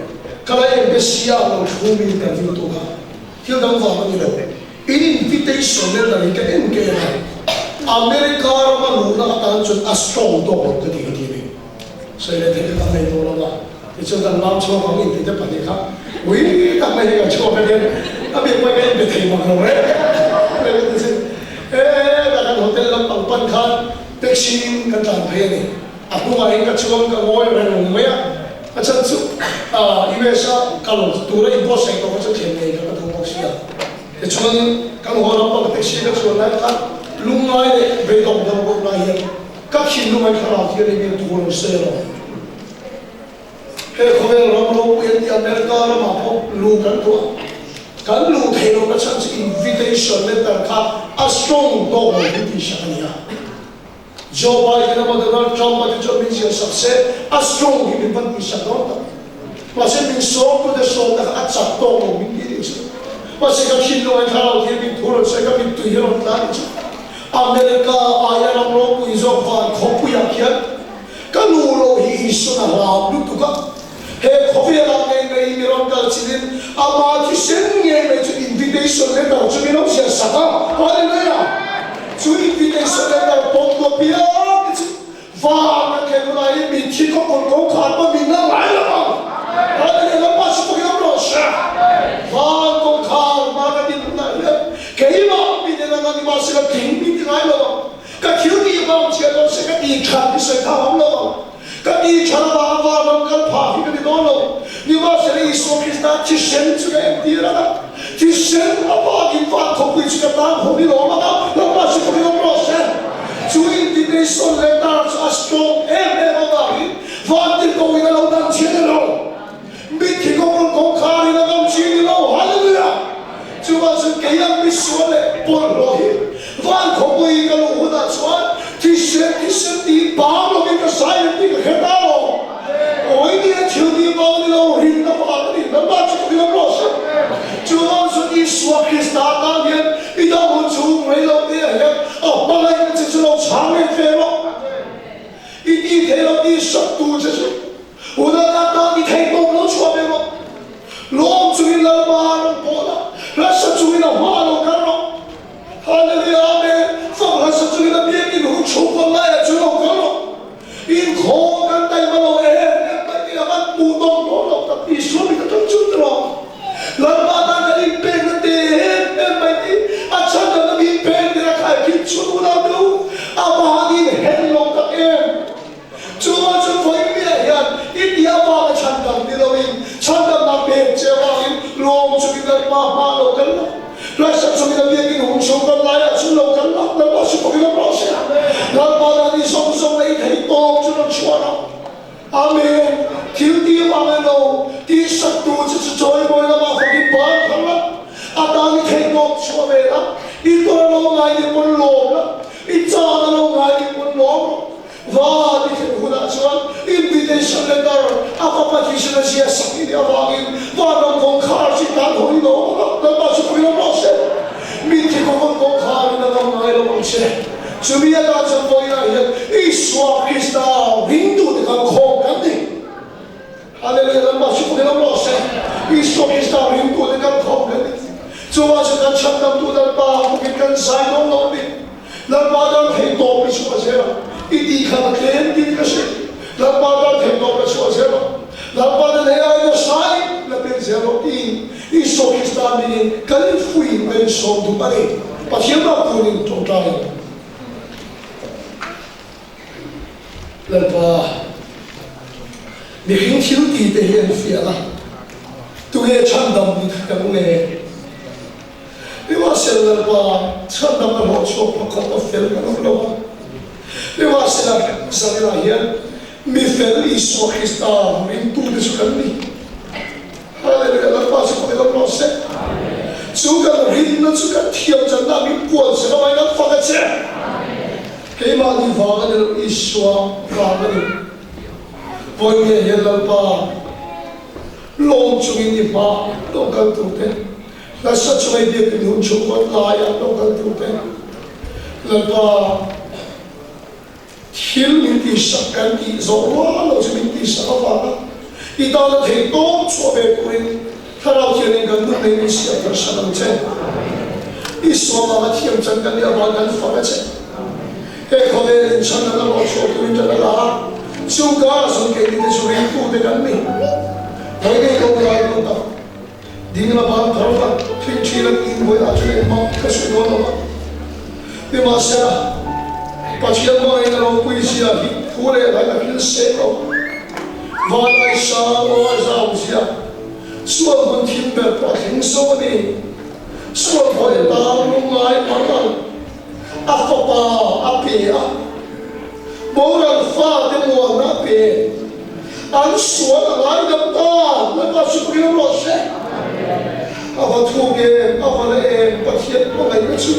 Ka la embassy ah lo thu mi interview tu kha thil dang vang a ni lo. In invitation letter hi ka en ka en a, America rama luhna atan chuan a strong tawk lo ka ti ka ti a ni. Sawi leh theih ka tam nei tawh lo va, tichuan kan lam chhuak ang inti te pahnih kha ui tak mai hi kan chhuak a nia, a biak pawhin ka inbe thei mang lo reng reng a ti sin. E ta kan hotel lampang pan khan taxi in kan tlan phei a ni. A hnungah hian ka chuang ka ngawi reng mai a, a chhan chu US a kal tura inbuatsaih tawh kha chu thlen ngei kha ka duh bawk sia. Tichuan kan haw lampang taxi ka chuan lai khan lungngai leh beidawng deuh bawk lai hian Ka thinlung ai thlarau thian in thu lo sawi a lo. He khawvel ram ropui an tih America ramah pawh lu kan duh a, kan luh theih lohna chhan chu invitation letter kha a strong tawk lo hi tih sak a ni a. Joe Biden emaw Donald Trump a te chuan min ziah sak se a strong hi min van tih sak dawn tak. Mahse min sawm tute sawmna kha a chak tawk lo min tih tih chu. Mahse ka thinlung ai thlarau thian in thu rawn sawi ka mittui hi rawn tla tih chu. America aia ram ropui zawk van khawpuiah khian ka nu lo hi Isuan a hlau lutuk a, he khawvelah ngei mai mi rawn kal chilin ama thisen ngei mai chu invitation letter chu min lo ziah sak a, Hallelujah! Chu invitation letter pawm tuah piang te chu van a kher. thlen hunah hian mitthi kawng kawt kawngkhar pawh min la ngai lo ang. Hallelujah Lalpa chu pawhin awm rawh se. Van kawngkhar hma ka din hunah hian keimah min en ang a nimahse ka tling min ti ngai lo ang. Ka thil tih vang chiah dawn se ka tih that hi sawi thang awm lo ang. Ka tih that avanga van ram kal phah hi ka ni dawn lo. Nimahsela Isua Krista thisen chu ka entir ang a, thisen avangin van khawpui chu ka tan hawm i lawm ang a, Lalpa chu pawhin awm rawh se. Chu invitation letter chu a strong em em avangin Vantirhkohin a lo dan chian a lo. Mitthi kawngkawr kawngkharin a ngam chi ni lo. Hallelujah! Chuvang chuan kei ang misual leh bawlhhlawh hi van khawpui ka luh hunah chuan thisen thisen tiin bang lovin ka zai em tih ka hre ta lo. Awi nia thil tih vang ni lo, rinna vang a ni. Lalpa chu ka biak rawh se. Chuvang chuan Isua Krista tan hian i dam hun chhung rei lo te ah hian a hmangaihna che chu lo chhang let ve rawh. I tih theih loh tih sak tur che chu Unau atan i theih tawp lo chhuah ve rawh. Lawm chungin Lalpa a rawn pawl a, hlasa chungin a hma a lo kal rawh. Hallelujah Amen! Fak hlasa chungin a biakin hun chhungkaw laiah chu lo kal rawh. Inkhawm kan taima lo em em mai tih a van hmuh nawm dawn lo tak Isua mi ka tum chut rawh. Lalpa tan kan inpekna te em em mai tih a chhandamna mi inpek nen a khaikhin chhun unau te u a mahni inhen lo tak em. Chuvang chu vawiin hian i ti avanga chhandam ni loin chhandamna pek che avangin lawm chungin Lalpa hma lo kal la, hlaisak chungin a biakin hung chhung kan laiah chu lo kal la, Lalpa chu pawhin awm rawh se. Lalpa dan i zawng zawng leh i theih tawk chu rawn chhuah rawh. Amen. Thil ti avang emaw tihsak tu che chu chawimawi lamah fakin ban phar la, a tan i theih tawk chhuah ve la, i tawrh lo ngai ni pawn lawm la, i chan a lo ngai ni pawn lawm rawh. Va ti thlen hunah chuan invitation letter a fapa thisen a ziah sak i nih avangin vanram kawngkhar chu i tan hawi lo ang a, Lalpa chu pui lo rawh se. Mitthi kawngkawng kawngkharin a ngam ngai lo ang che. Chumi atan chuan vawiinah hian Isua Krista ringtute kan khawm kan ni. Hallelujah, Lalpa chu pui lo rawh se. Isua Krista ringtute kan khawm kan ni. Chuvang chuan kan chhandamtu Lalpa bawkin kan zai dawn lo a ni. Lalpa tan theih tawp i chhuah zel ang. I tih khan a tlem tiin ka hre. Lalpa tan theih tawp la chhuah zel ang. Lalpa tan hei aiin a hrai la pek zel rawh tiin Isua Krista miin kan infuiin kan insawm duh a ni. Pathian ram turin tawngtai ang. Lalpa, mihring thil ti te hi an fiah a, tunge chhandam ni thei ang le? Nimahsela Lalpa, chhandam a hlawh chhuak phak khawp a fel kan awm lo a. Nimahsela Zanela hian mi fel Isua Krista ringtute chu kan ni. Hallelujah, Lalpa chu pawhin awm rawh se. Chu kan rinna chu kan thiam channa min puan sak avangin kan fak a che. Keimahni vang a ni lo, Isua vang a ni. Vawiin hian Lalpa lawm chungin i hma lo kal turte Nasa chunga i biakin hun chhungkaw laiah lo kal tur te, Lalpa thil min tihsak kan tih zawh rual lo chu min tihsak avanga i tana theih tawp chhuah ve turin Thlarau Thiangin kan nun nei min siam thar sak ang che. I suam anga thiam chan kan nih avang kan fak a che. He khawvel in chhan a la rawh chhuah turin tan a la a, chung karah chuan keini te chu ringtute kan ni. Hawi ngei lo lai dawn tak. Ding la ban thar la, thing thin a tiin vawi ah chuan engmah ka sawi dawn lo va. Nimahsela, Pathian hmangin a ropui zia hi thu leh hlai a thil sek lo. Vanlai sang aw a zau zia, sual hmun thim ber pawh a thleng zo a ni. Sual phawi tang lungngai mar ang a fapa a pe a, boral fate muanna a pe. An sual a ngaidam ta, Lalpa chu pawhin awm rawh se. A va thuk em, a va la em, Pathian hmangaihna chu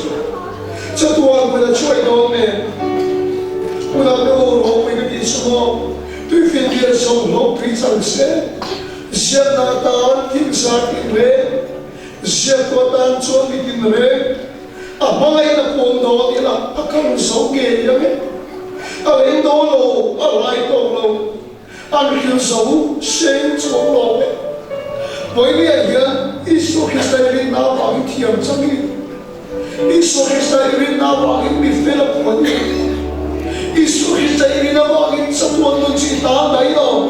chatuan hmun a chuai dawn nen. Unau te u, ropui ka tih chu maw, tuifin bial zawng hlawk tui chang se, ziakna atan thil zar tin reng, ziaktu atan chuan mi tin reng, a hmangaihna pawm dawn ila a kang zo ngei ang e. A leng dawn lo, a lai tawk lo, an hril zo seng chuang lo e. Vawinia hian Isua Krista i rinna avangin thiam changin, Isua Krista i rinna avangin mi fel a phuan i. Isua Krista i rin avangin chatuan. Chatuan nun chu i tan mai lo.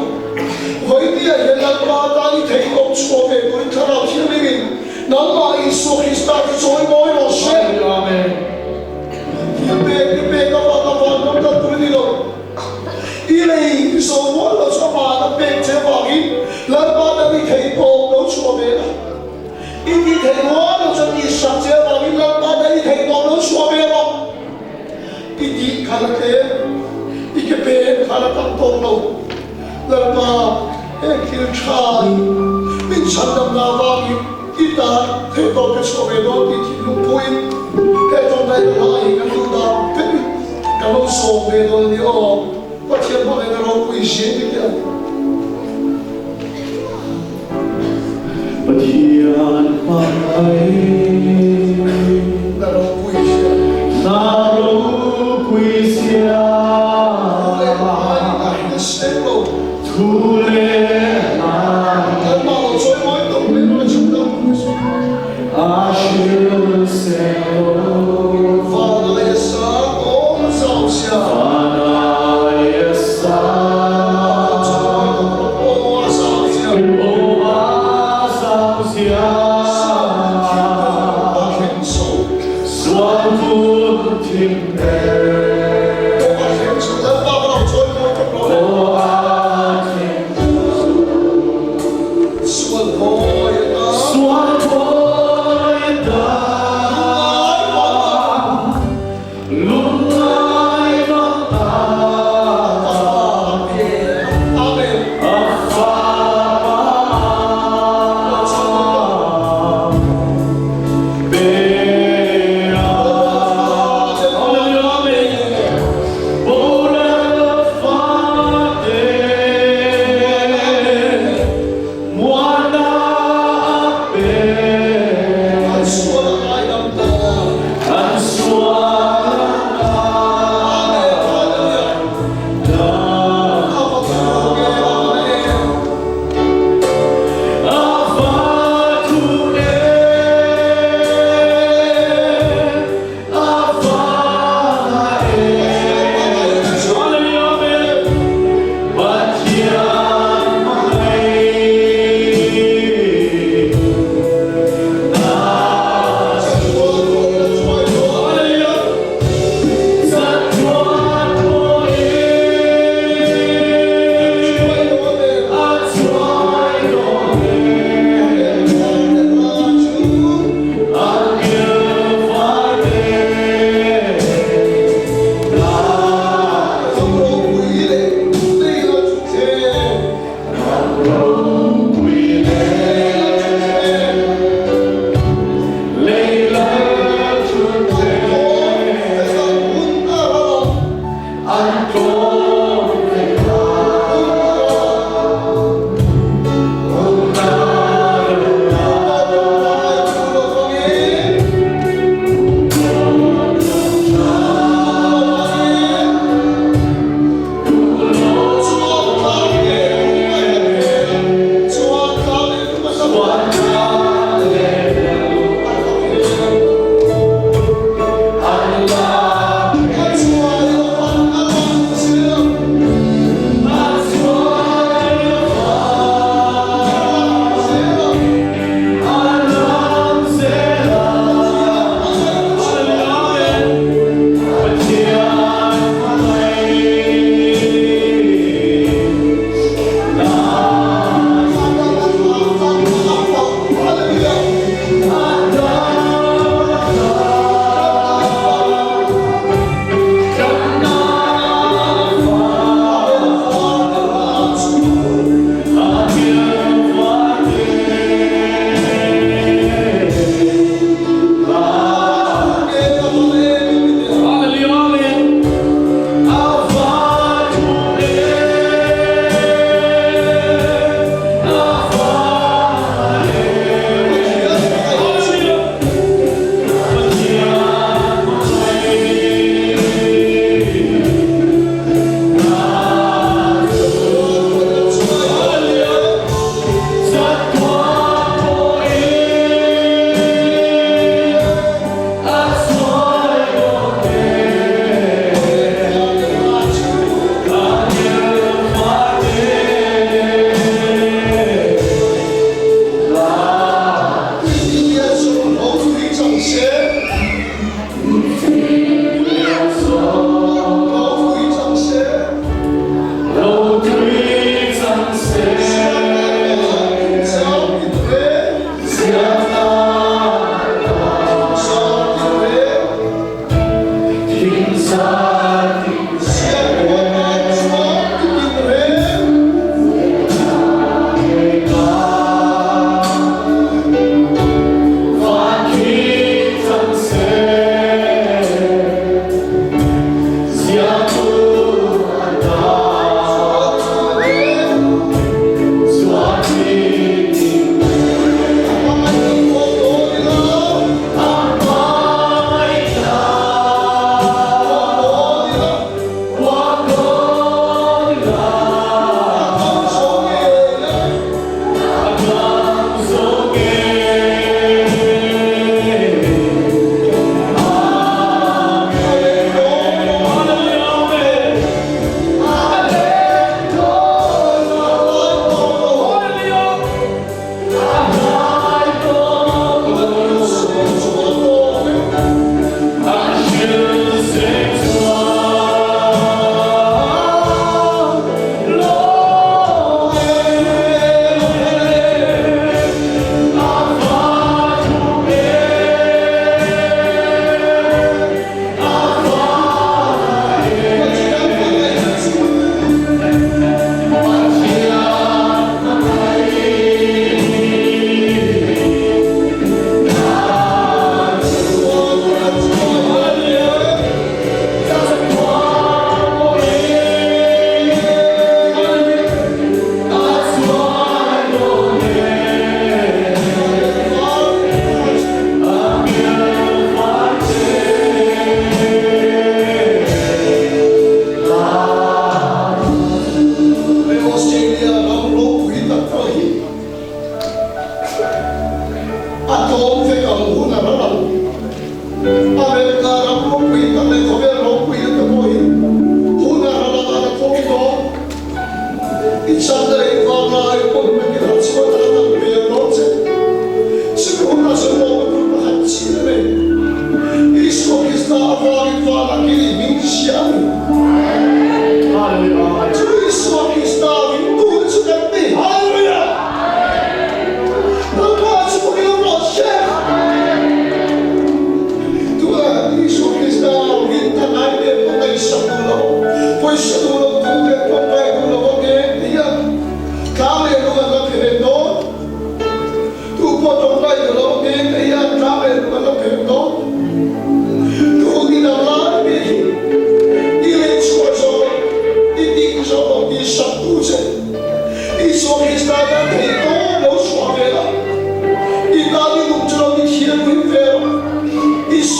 Vawinia hian Lalpa tan i thei tawp chhuah ve turin Thlarau Thianghlimin nangmah Isua Krista chu chawi mawi rawh se. Amen. Thil pek i pek avanga van ram kal tur i ni lo. I lei i zo rual lo chu amah a pek che avangin Lalpa tan i thei tawp lo chhuah ve la. I ti thei rual lo chuan i sak che avangin Lalpa tan i thei tawp lo chhuah ve rawh. I tih kha la tlem, i ke peng kha la tam tawk lo. Lalpa, heng thil tha hi min chhandamna avangin i tan theih tawp ka chhuah ve dawn tih thinlung puiin he tawngtaina hla hi kan duh dan vekin ka lo sawm ve dawn a ni aw. Pathian hmangaihna ropui zia i ti ang. Pathian hmangaihna ropui zia. Na ropui zia. Thu leh hlai a hrisel lo. Thu leh hlai. Lalpa lo chawi mawi tawh mai rawh le chhung dang kum hi. A hrisel lo. Van aia sang awm zau zia. Van aia sang. Lungngai mang ta. A fapa pe a. Boral fate muana a pe. An sual a ngaidam ta. An sual a ngaidam A va thu e, a va e. Hallelujah, Pathian hmangaih.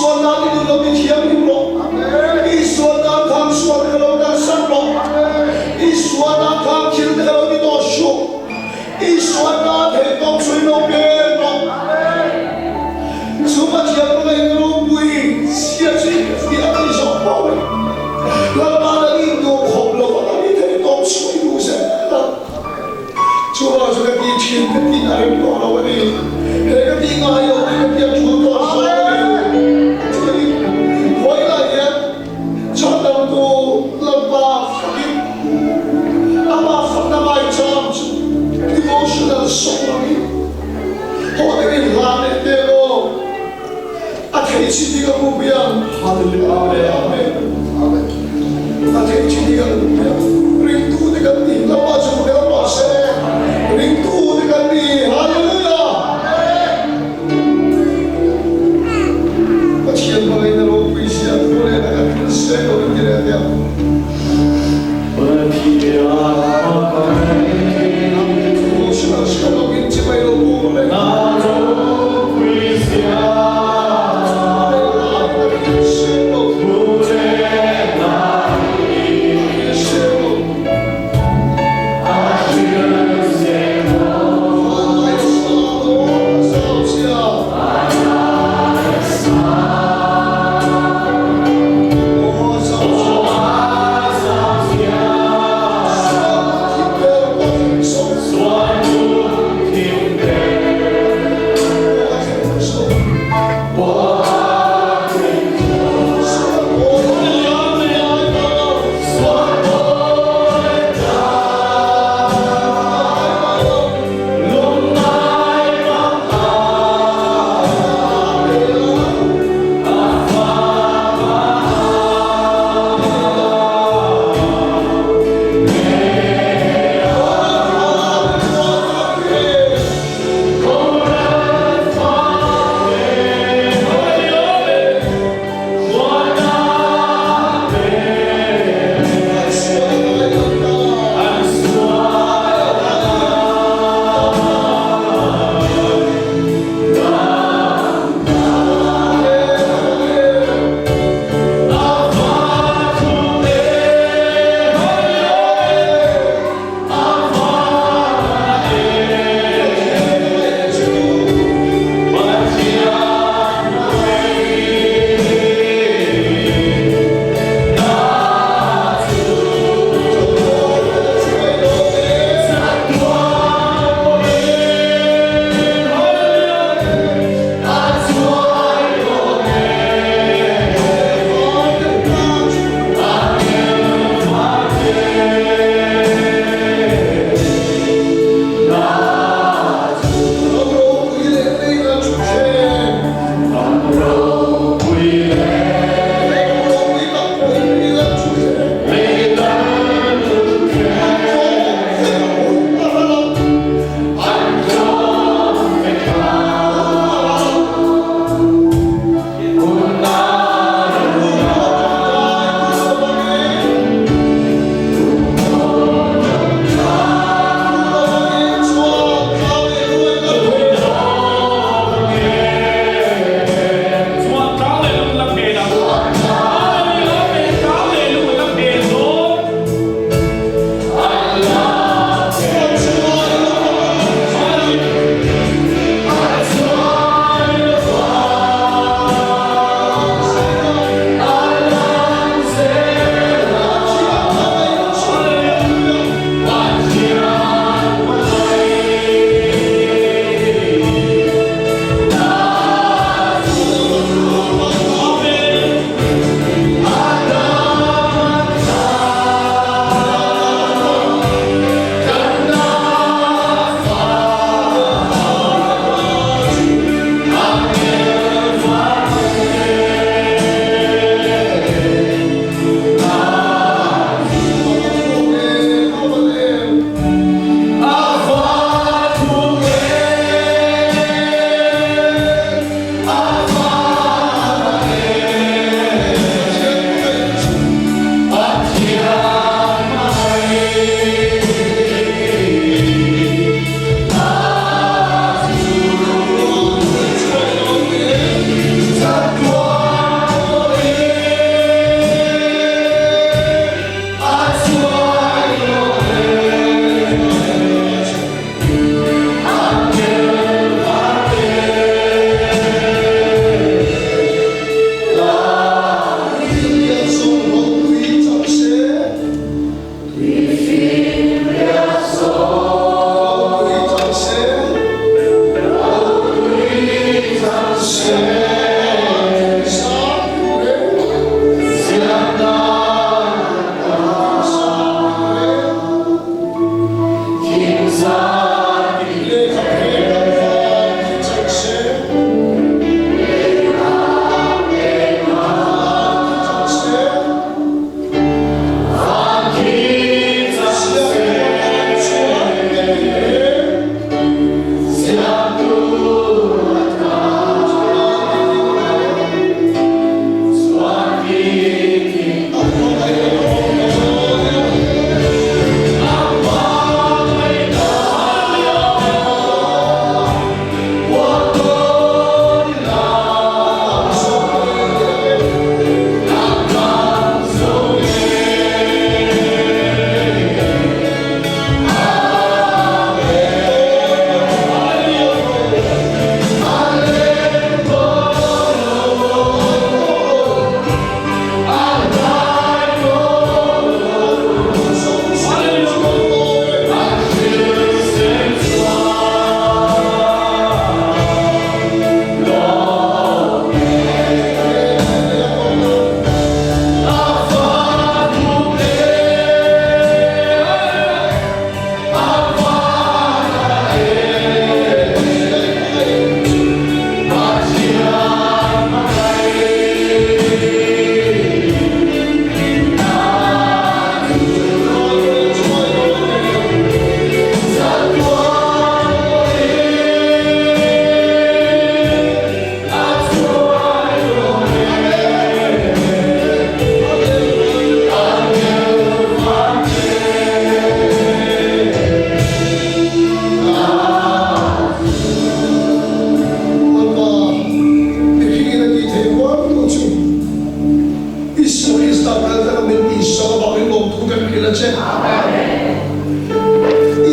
sual nan i nun lo ti thianghlim rawh. I sual nan khan sual te ka lo kalsan rawh. I sual nan khan thil te ka lo ti tawh suh. I sual nan theihtawp chu i lo pek rawh. Chu Pathian hmangaihna ropui chhia chu i hmuhfiah a ni zawk pawh mai. Lalpa na i induh khawp lo a, i theihtawp chu i duh zel a. Chuvang chu ka ti thin ka tih a rem tawh lo a ni. He ka tih ngai lo hi ka tiang thul tawh hrawk a ni. Chutin vawiinah hian chhandamtu Lalpa fakin amah fakna maicham chu devotional song angin haw deuhin hla leh teh aw. A theih chin hi ka hmu piang. Hallelujah Amen. A theih chin hi ka hmu piang. Ringtu te kan ni. Lalpa chu hmel rawh se. Ringtu te kan ni. Hallelujah. Pathian hmangaihna ropui zia thu leh na kan thil seng lo in ti leh tia. Pathian hmangaihna. Devotional song in chibai lo bu leh.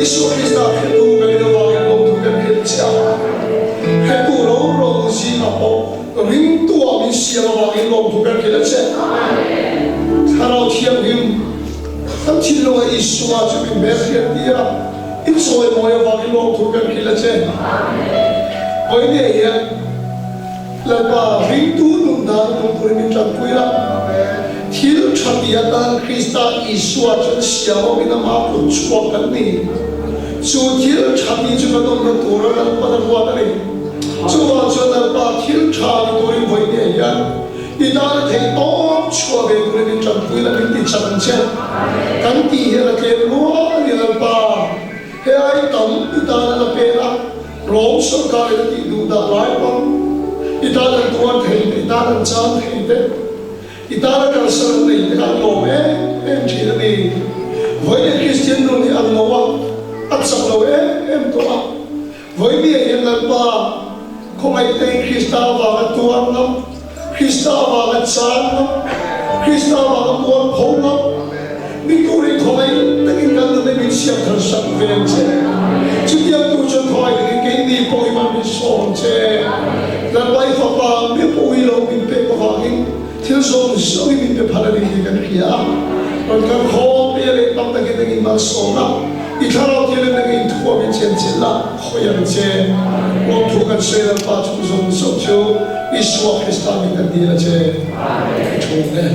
Isua Krista hretu kan in avangin lawmthu kan hrilh che a. Hretu ro ro zingah pawh ringtu ah min siam avangin lawmthu kan hrilh a che. Thlarau Thianghlim kan thinlunga Isua chu min hmelhriat tir a, i chawimawi avangin lawmthu kan hrilh a che. Vawinia hian Lalpa ringtu nun dan nung turin min tanpui a, thil tha ti atan Krista Isua chuan siam awmin amah kut chhuak kan ni. Chu thil tha ti chu kan awmna tura Lalpan a ruat a ni. Chuvang chuan Lalpa thil tha ni turin vawinia hian i tan a theih tawp chhuah ve turin min tanpui la, min ti chak ang che. Kan tih hian a tlem rual a ni Lalpa. He ai tam i tan a la pen a. Rom sorkar in a tih duh dah lai pawh i tan an tuar thei te, i tan an chan thei te, i tan a kalsan an nei te kha an lawm em em thin a ni. Vawiin Kristian nun hi an lo a, a chak lo em em tawh a. Vawiin hian Lalpa khawngaih Krista avanga tuar ngam, Krista avanga chan ngam, Krista avanga mual pho ngam, mi turin khawngaih takin kan nun hi min siam thar sak ve ang che. Chutiang tur chuan khawngaih takin keini pawh hi man min sawm ang che. Lalpa i Fapa mi pawh lo min pek avangin thil zawng zawng hi min pe phal a ni tih kan hria a. Rawn kal khawm te leh tam takin nang in malsawm a, i thlarau thialin nang in thuam in chenchilh a. Khawi ang che, lawmthu kan sawi Lalpa chung zawng zawng chu Isua Krista min kan dil a che. I thu e.